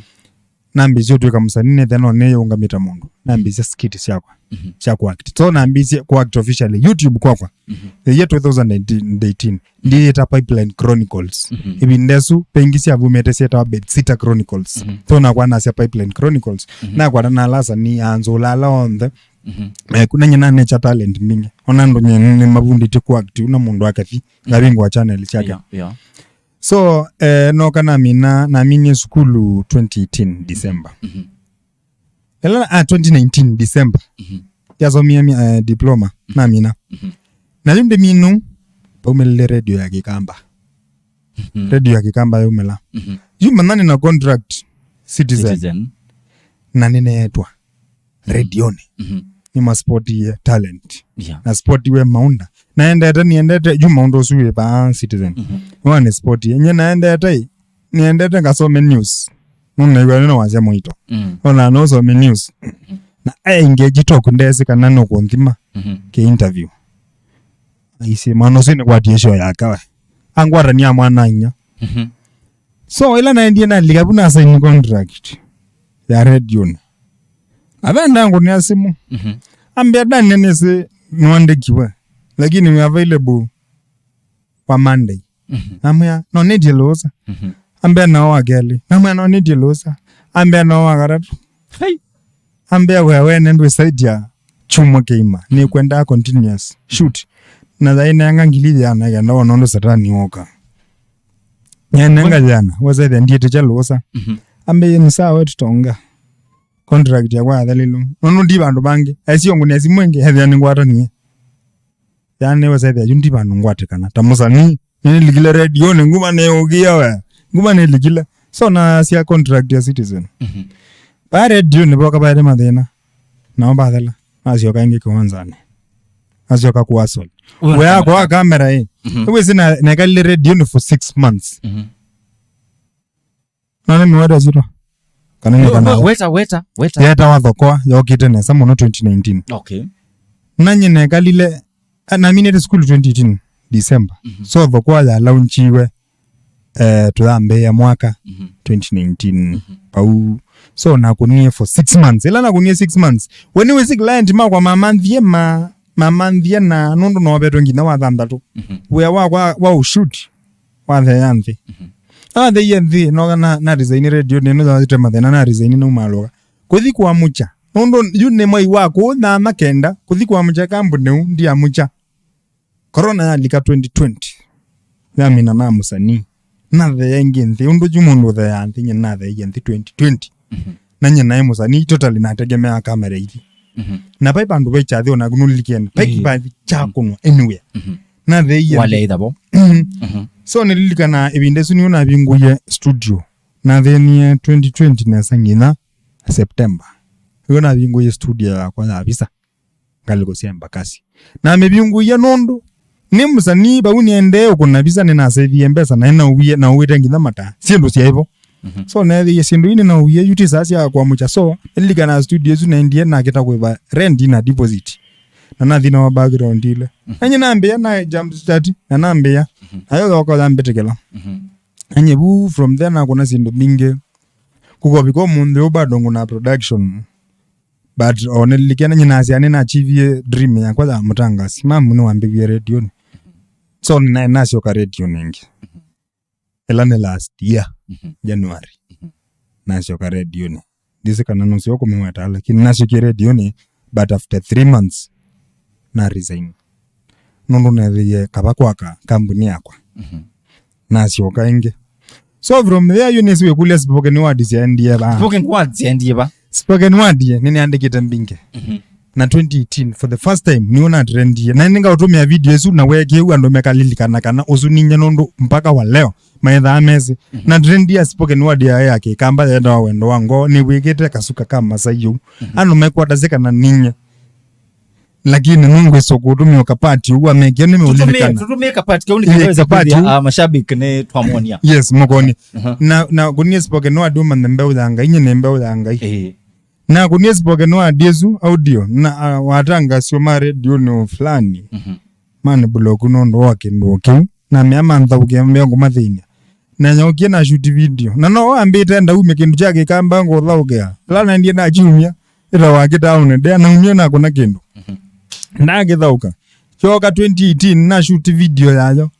Nambĩsye ũtwĩka mũsanii nĩthe no nĩyũngamĩte mũndũ. Nambĩsye skit syakwa. Mhm. Sya kuact. So nambĩsye kuact officially YouTube kwakwa. Mhm. The year two thousand eighteen. Ndĩĩta Pipeline Chronicles. Mhm. Ĩvinda ĩsu pengi syavumĩte syetawa Bed Sitter Chronicles. Mhm. So nakwa nasya Pipeline Chronicles. Mhm. Nakwata na ala asanii anzũla ala onthe. Mhm. Eh, kuna nyina nature talent mbingĩ. Ona andũ nye nĩ mavundĩtye kuact na mũndũ akathi ngavingwa channel syake. Yeah, yeah. So eh, noka namina naminie sukulu twenty eighteen December. Mhm. Ela ah, twenty nineteen December. Mhm. Yasomia mi eh, diploma namina. Mhm. Na yu ndiminu paumĩlile radio ya Kikamba. Mhm. Radio ya Kikamba yaumĩla. Mhm. Yu manani na contract Citizen. Citizen. Na nĩneetwa redioni. Mhm. Nĩmasportie talent. Yeah. Na sportiwe maunda. Naendete niendete yu maũndũ ũsu wĩ paa Citizen. Mhm. Nĩwanĩsportie. Nye naendete niendete ngasome news. Nũnaigua nĩ wasya mũito. Mm. Ona nũsome news. Na aingĩ jitoku ndesi kana nũkũnthima. Mhm. Kĩ interview. Aisye mwana ũsu nĩkwatie show yake we. Angwatania mwana inya. Mhm. So ĩla naendie nalika vu na sign contract ya redioni. Avenda ngũnĩa simũ. Mhm. Ambĩa, "Dani nĩsĩ nĩwandĩkiwe lakini we available kwa Monday." Mhm. Namwĩa, "No nĩtie lũsa." Mhm. Ambĩa, "Nao wa kelĩ." Namwĩa, "No nĩtie lũsa." Ambĩa, "Nao wa katatũ." Hey. Ambĩa, "We wene ndwĩsaitya chumwa kĩima. Nĩkwenda continuous shoot. Na thaĩ nenga ngili yana kenda wona ũndũ satani woka." Nyenenga yana, wesethĩa ndiĩtĩkya lũsa. Mhm. Ambĩa, "Ni sawa, we tutaonga." Contract yakwa yathalilwe. Nũndũ ndi vandũ vangĩ. Aisio ngũnĩa simũ ĩngĩ, ethĩa nĩngwatanie. Yani wesethĩa yu ndi vandũ ngwatĩkana. Ta mũsanii, nĩnĩlikile redioni, nguma nĩũgia we. Nguma nĩlikile. So nasya contract ya Citizen. Mhm. Vaa redioni voka vaete mathĩna. Nao vathela. Nasyoka ĩngĩ kĩwanzanĩ. Nasyoka kuasol. Wĩa wakwa wa kamera ĩ. Mhm. Nĩwĩsĩ na nekalile redioni for six months. Mhm. Na nĩ mĩweta sitwa. Kana nĩ kana. Weta, weta, weta. Yetawa Thokoa, yokĩte nesa mũno twenty nineteen. Okay. Na nyie nekalile, eh, naminĩte sukulu twenty eighteen December. Mhm. So Thokoa ya launchiwe eh, tũyambĩĩa mwaka Mhm. twenty nineteen Mhm. pau. So nakũnie for six months. Ĩla nakũnie six months, we nĩwĩsĩ client makwa mamanthie ma mamanthie na nũndũ novetwe nginya wa thanthatũ. Mhm. Wĩa wakwa wa ũshuti watheea nthĩ. Mhm. Natheie nthĩ, noka na, na resign radio nĩ nũthathĩte mathĩna, na resign naumalũka. Kũthi kũamũkya. Nũndũ yu nĩ mwai wa kũũ na makenda, kũthi kũamũkya kambuni ũ ndiamũkya. Corona yalika twenty twenty. Yamina na mũsanii. Natheea ĩngĩ nthĩ, ũndũ yu mũndũ ũtheaa nthĩ, nyie natheeie nthĩ twenty twenty. Mhm. Na nyie naĩ mũsanii, totally nategemeaa kamera ithi. Mhm. Na vai vandũ vai kyathi onaku nũlilikene, vai Mhm. kĩvathi kya kũnwa anywhere. Mhm. Natheeie nthĩ. Waleitha vo. Mhm. Mhm. So nĩlilikanaa ĩvinda ĩsu nĩyo navingũie studio. Natheenie twenty twenty nesa nginya September. Ĩyo navingũie studio yakwa ya visa. Ngalĩko sya Embakasi. Na mĩvingũie nũndũ nĩ mũsanii vau nĩendee ũkũna visa, nĩnasevie mbesa na nĩnauie, nauĩte nginya mata. Syĩndũ syaĩ vo. Mhm. So neethĩie syĩndũ ii nĩnauie yu ti saa sya kũamũkya. So nĩlilikana studio ĩsu naendie nakĩta kũĩva rent na deposit. Na nathi na wa background ile. Mhm. Nanye nambĩa na jump start na nambĩa. Mhm. Nayo thoko yambĩtĩkĩla. Mhm. Nanye vu from there nakũna syĩndũ mbingĩ. Kũkovika ũmũnthĩ ũũ bado ngũna production. But o nĩlilikene nyinasya nĩnachivie dream yakwa ya mũtangasi. Mamu nĩwambĩwie redionĩ. So nĩnaĩ nasyoka redionĩ ĩngĩ. Ĩla nĩ last year, Mhm. January. Mhm. Nasyoka redionĩ. Ndĩsĩ kana nũseo kũmĩweta, lakini nasyokie redionĩ, but after three months, na resign. Nũndũ neethĩie kava kwaka kambuni yakwa. Mhm. Nasyoka ĩngĩ. So from there, yu nĩsĩ wĩkũlya spoken word syaendie va. Spoken word syaendie va. Spoken word ye, nĩnĩandĩkĩte mbingĩ. Mhm. Na twenty eighteen, for the first time, nĩw'o natrendie. Na nĩngaũtũmĩa video ĩsu na weekĩu andũ mekalilikana kana ũsu ninyie nũndũ mpaka wa leo, maethaa mesĩ. Mhm. Na trendie spoken word ya, ya Kĩkamba yetawa Wendo wa Ngoo, nĩwĩkĩte kasuka ka Masai ũu. Mhm. Andũ mekwatasya kana ninyie. Lakini nũngwĩsa kũtũmĩa kapati ũu amekie nĩmeũlilikana. Tũtũmĩe kapati kau nĩ kĩndũ wĩsa kũthĩa mashabiki nĩ twamonia. Yes, mũkoni. Mhm. Na, na kũnie spoken word ũmanye mbeũ ya Ngai, nyie nĩ mbeũ ya Ngai. Ĩĩ. Na kũnie spoken word ĩsu audio, na, ah, watangasio ma redionĩ fulani. Mhm. Mani block nũndũ wa kĩndũ kĩu. Na mea manthaũkĩa mbeũ ngũmathĩny'a. Na nyokie na shoot video. Na no wambĩte ndaumya kĩndũ kya Kĩkamba ngũthaũkĩa. Ĩla naendie nakyumya, ĩta wa kĩtaũnĩ, ndea naumya nakũna kĩndũ. Mhm. Ndakĩthaũka. Kyoka twenty eighteen, na shoot video yayo.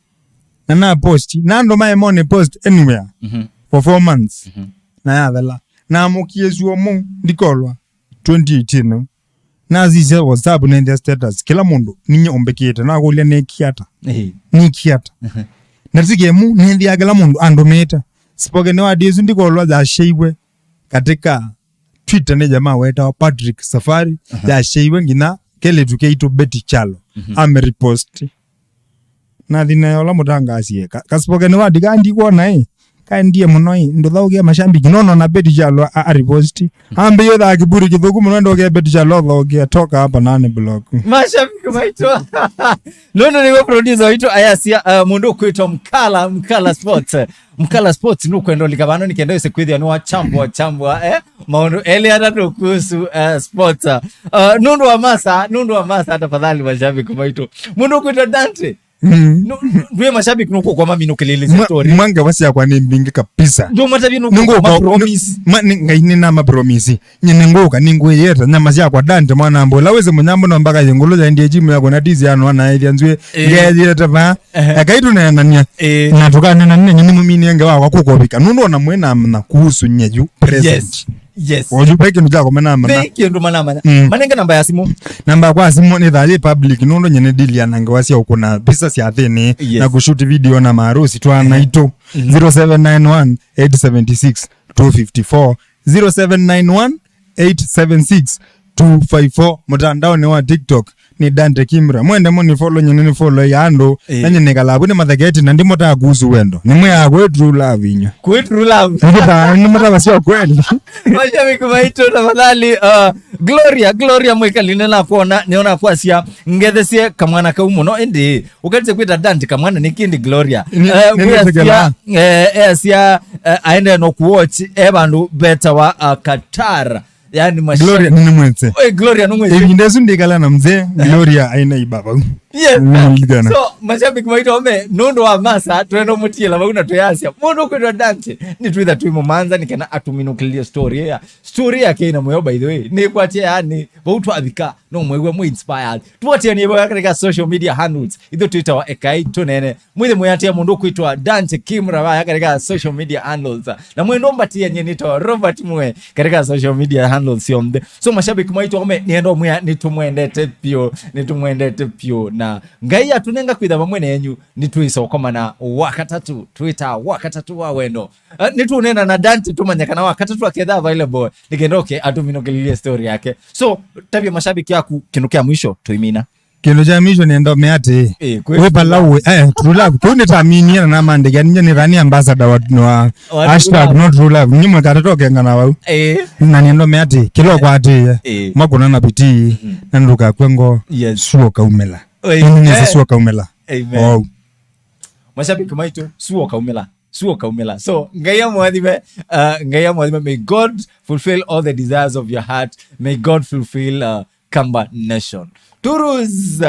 Na na post. Na andũ maemone post anywhere. Mhm. For four months. Mhm. Na yathela. Na mũkie suo mu, ndikolwa. Twenty eighteen. Nasisya WhatsApp nethĩa status. Kĩla mũndũ, ninyie ũmbĩkĩte. Nakũlya nĩkie ata? Ĩĩ. Nĩkie ata? Mhm. Na tikemu, nethĩa kĩla mũndũ andũmĩte. Spoken word ĩsu ndikolwa yasheiwe katika Twitter nĩ jamaa wetawa Patrick Safari, Aha. yasheiwe nginya kelĩtu keitũ Betty Chalo. Mhm. Amerepost. Nathi nayo ũla mũtangasie. Ka, ka spoken word ka ndikwona, ĩ. Kaendie mũno, ĩ. Ndũthaũkĩa mashabiki. No, no, na Betty Chalo a, a repost. Ambĩie thaa kĩburi kĩthũku mũno, ndũkĩa Betty Chalo, thaũkĩa, toka hapa na ni block. Mashabiki maitũ. Nũndũ nĩwe producer waitũ ayasya, uh, mũndũ ũkwĩtwa Mkala, Mkala Sports. Mkala Sports nũkwenda ũlika vano nĩ kenda wĩse kwĩthĩa nĩ wachambua, chambua, eh? Maũndũ elĩ atatũ kuhusu, eh, sports. Uh, nũndũ wa masa, nũndũ wa masa, tafadhali mashabiki maitũ. Mũndũ ũkwĩtwa Dante. Mm. Nũ-, nũ-, ndwĩ mashabiki nũkũkwa maminũkĩlĩlĩsya Mwa-, story. Mwa ngewa syakwa nĩ mbingĩ kabisa. Ndũmatavye nũkũkwa Nĩngũka-, mapromise. nĩ-, ma-, nĩ-, Ngai nĩ na mapromise. Nyie nĩngũka, nĩngwĩyĩeta, nyama syakwa Dante mwana mbũla. Wĩsĩ mũnyambo no mpaka yĩngũlũ yaendie gym yakwa na tisi yano anaĩthya nzwĩ. Eh. Ngeyĩeta vaa. Ehe. Ekai tũneenania. Eh. Na tũkaneenania, nyie nĩmũminie ngewa wakwa kũkovika. Nũndũ ona mwĩ namanya kuhusu nyie yu present. Yes. Yes. Oyu ve kĩndũ kya kũmena amanya. Ve kĩndũ manamanya. Mm. Manenge namba ya simũ. Namba yakwa ya simũ nĩ thaa yĩ public, nũndũ nyie nĩ deal ya na ngewa sya ũkũna visa sya thĩnĩ, Yes. na kũshoot video na maharusi twana Ehe. aitũ. Mhm. Zero seven nine one, eight seven six, two fifty four. Zero seven nine one, eight seven six, two five four. Mũtandaonĩ wa TikTok nĩ Dante Kimra. Mwende mũni follow nyene nĩ follow ya andũ. Eh. Nanye nĩkalavu nĩ matheketi na ndimũtaa kuhusu wendo. Nĩ mwĩa kwĩ true love inywe. Kwĩ true love. Nĩkĩtaa nĩ matavasya kweli. Mashabiki maitũ tafadhali, uh, Gloria, Gloria mwĩkali nĩnakwona, nĩona kwasya ngethesie kamwana kau mũno, ĩndĩ ũkatise kwĩta Dante kamwana nĩ kĩndi Gloria. Nĩ, Eh, nĩ, nĩ kwĩasya, tegela. eh, easya, eh, aende no kuwatch e vandũ vetawa, uh, Qatar. Yani mashabiki. Gloria nĩ mwĩtse. Oi, Gloria nĩ mwĩtse. Ĩvinda ĩsu ndikala na mzee, Gloria aina ibaba. Yes. Nĩlilikana. So, mashabiki maitũ ome, nũndũ wa masa, twenda mũtiĩla vau na twĩasya. Mũndũ kwĩtwa Dante, nĩ twĩtha twĩ mũmanza, nĩ kana atũminũkĩlĩlye story ya. Story yake ĩna mũyo, by the way. Nĩ kwatia yani, vau twavika, no mwĩw'e mũ inspired. Tuatianie vaya katika social media handles. Ithu twĩtawa Ekai Tũnene. Mwĩthĩ mwĩatia mũndũ kwĩtwa Dante Kimra vaya katika social media handles. Na mwendo mbatianie nĩtawa Robert Mwe katika social media handles yonthe. So mashabiki maitũ ome, nĩenda ũmwĩa nĩtũmwendete piũ, nĩtũmwendete piũ. Na Ngai atũnenga kwĩtha vamwe nenyu, nĩtwĩsokomana wakatatũ, twĩta wakatatũ wa wendo. Eh, nĩtũnena na Dante tũmanya kana wakatatũ aketha available, nĩkenda oke atũminũkĩlĩlye story yake. So, tavya mashabiki aku kĩndũ kya mwisho, tũimina. Kĩndũ kya mwisho nĩenda ũmea atĩ, eh, kwĩ wĩ pala wĩ, eh, True Love. Kũu nĩtaminie na namandĩkia, ninye nĩthani ambassador wa, wa hashtag True Love. No True Love. Ni mweka tatoke ngana vau. Eh. Na nĩenda ũmea atĩ, kĩla ũkwatĩĩe, eh, makũna na bidii, mm, na ndũkakw'e ngoo, yes, sua ũkaumĩla. Amen. Ini nĩsĩ sua ũkaumĩla. Amen. Oh. Mashabiki maitũ, sua ũkaumĩla. Sua ũkaumĩla. So, Ngai amwathime, uh, Ngai amwathime. May God fulfill all the desires of your heart. May God fulfill, uh, Kamba Nation. Turus!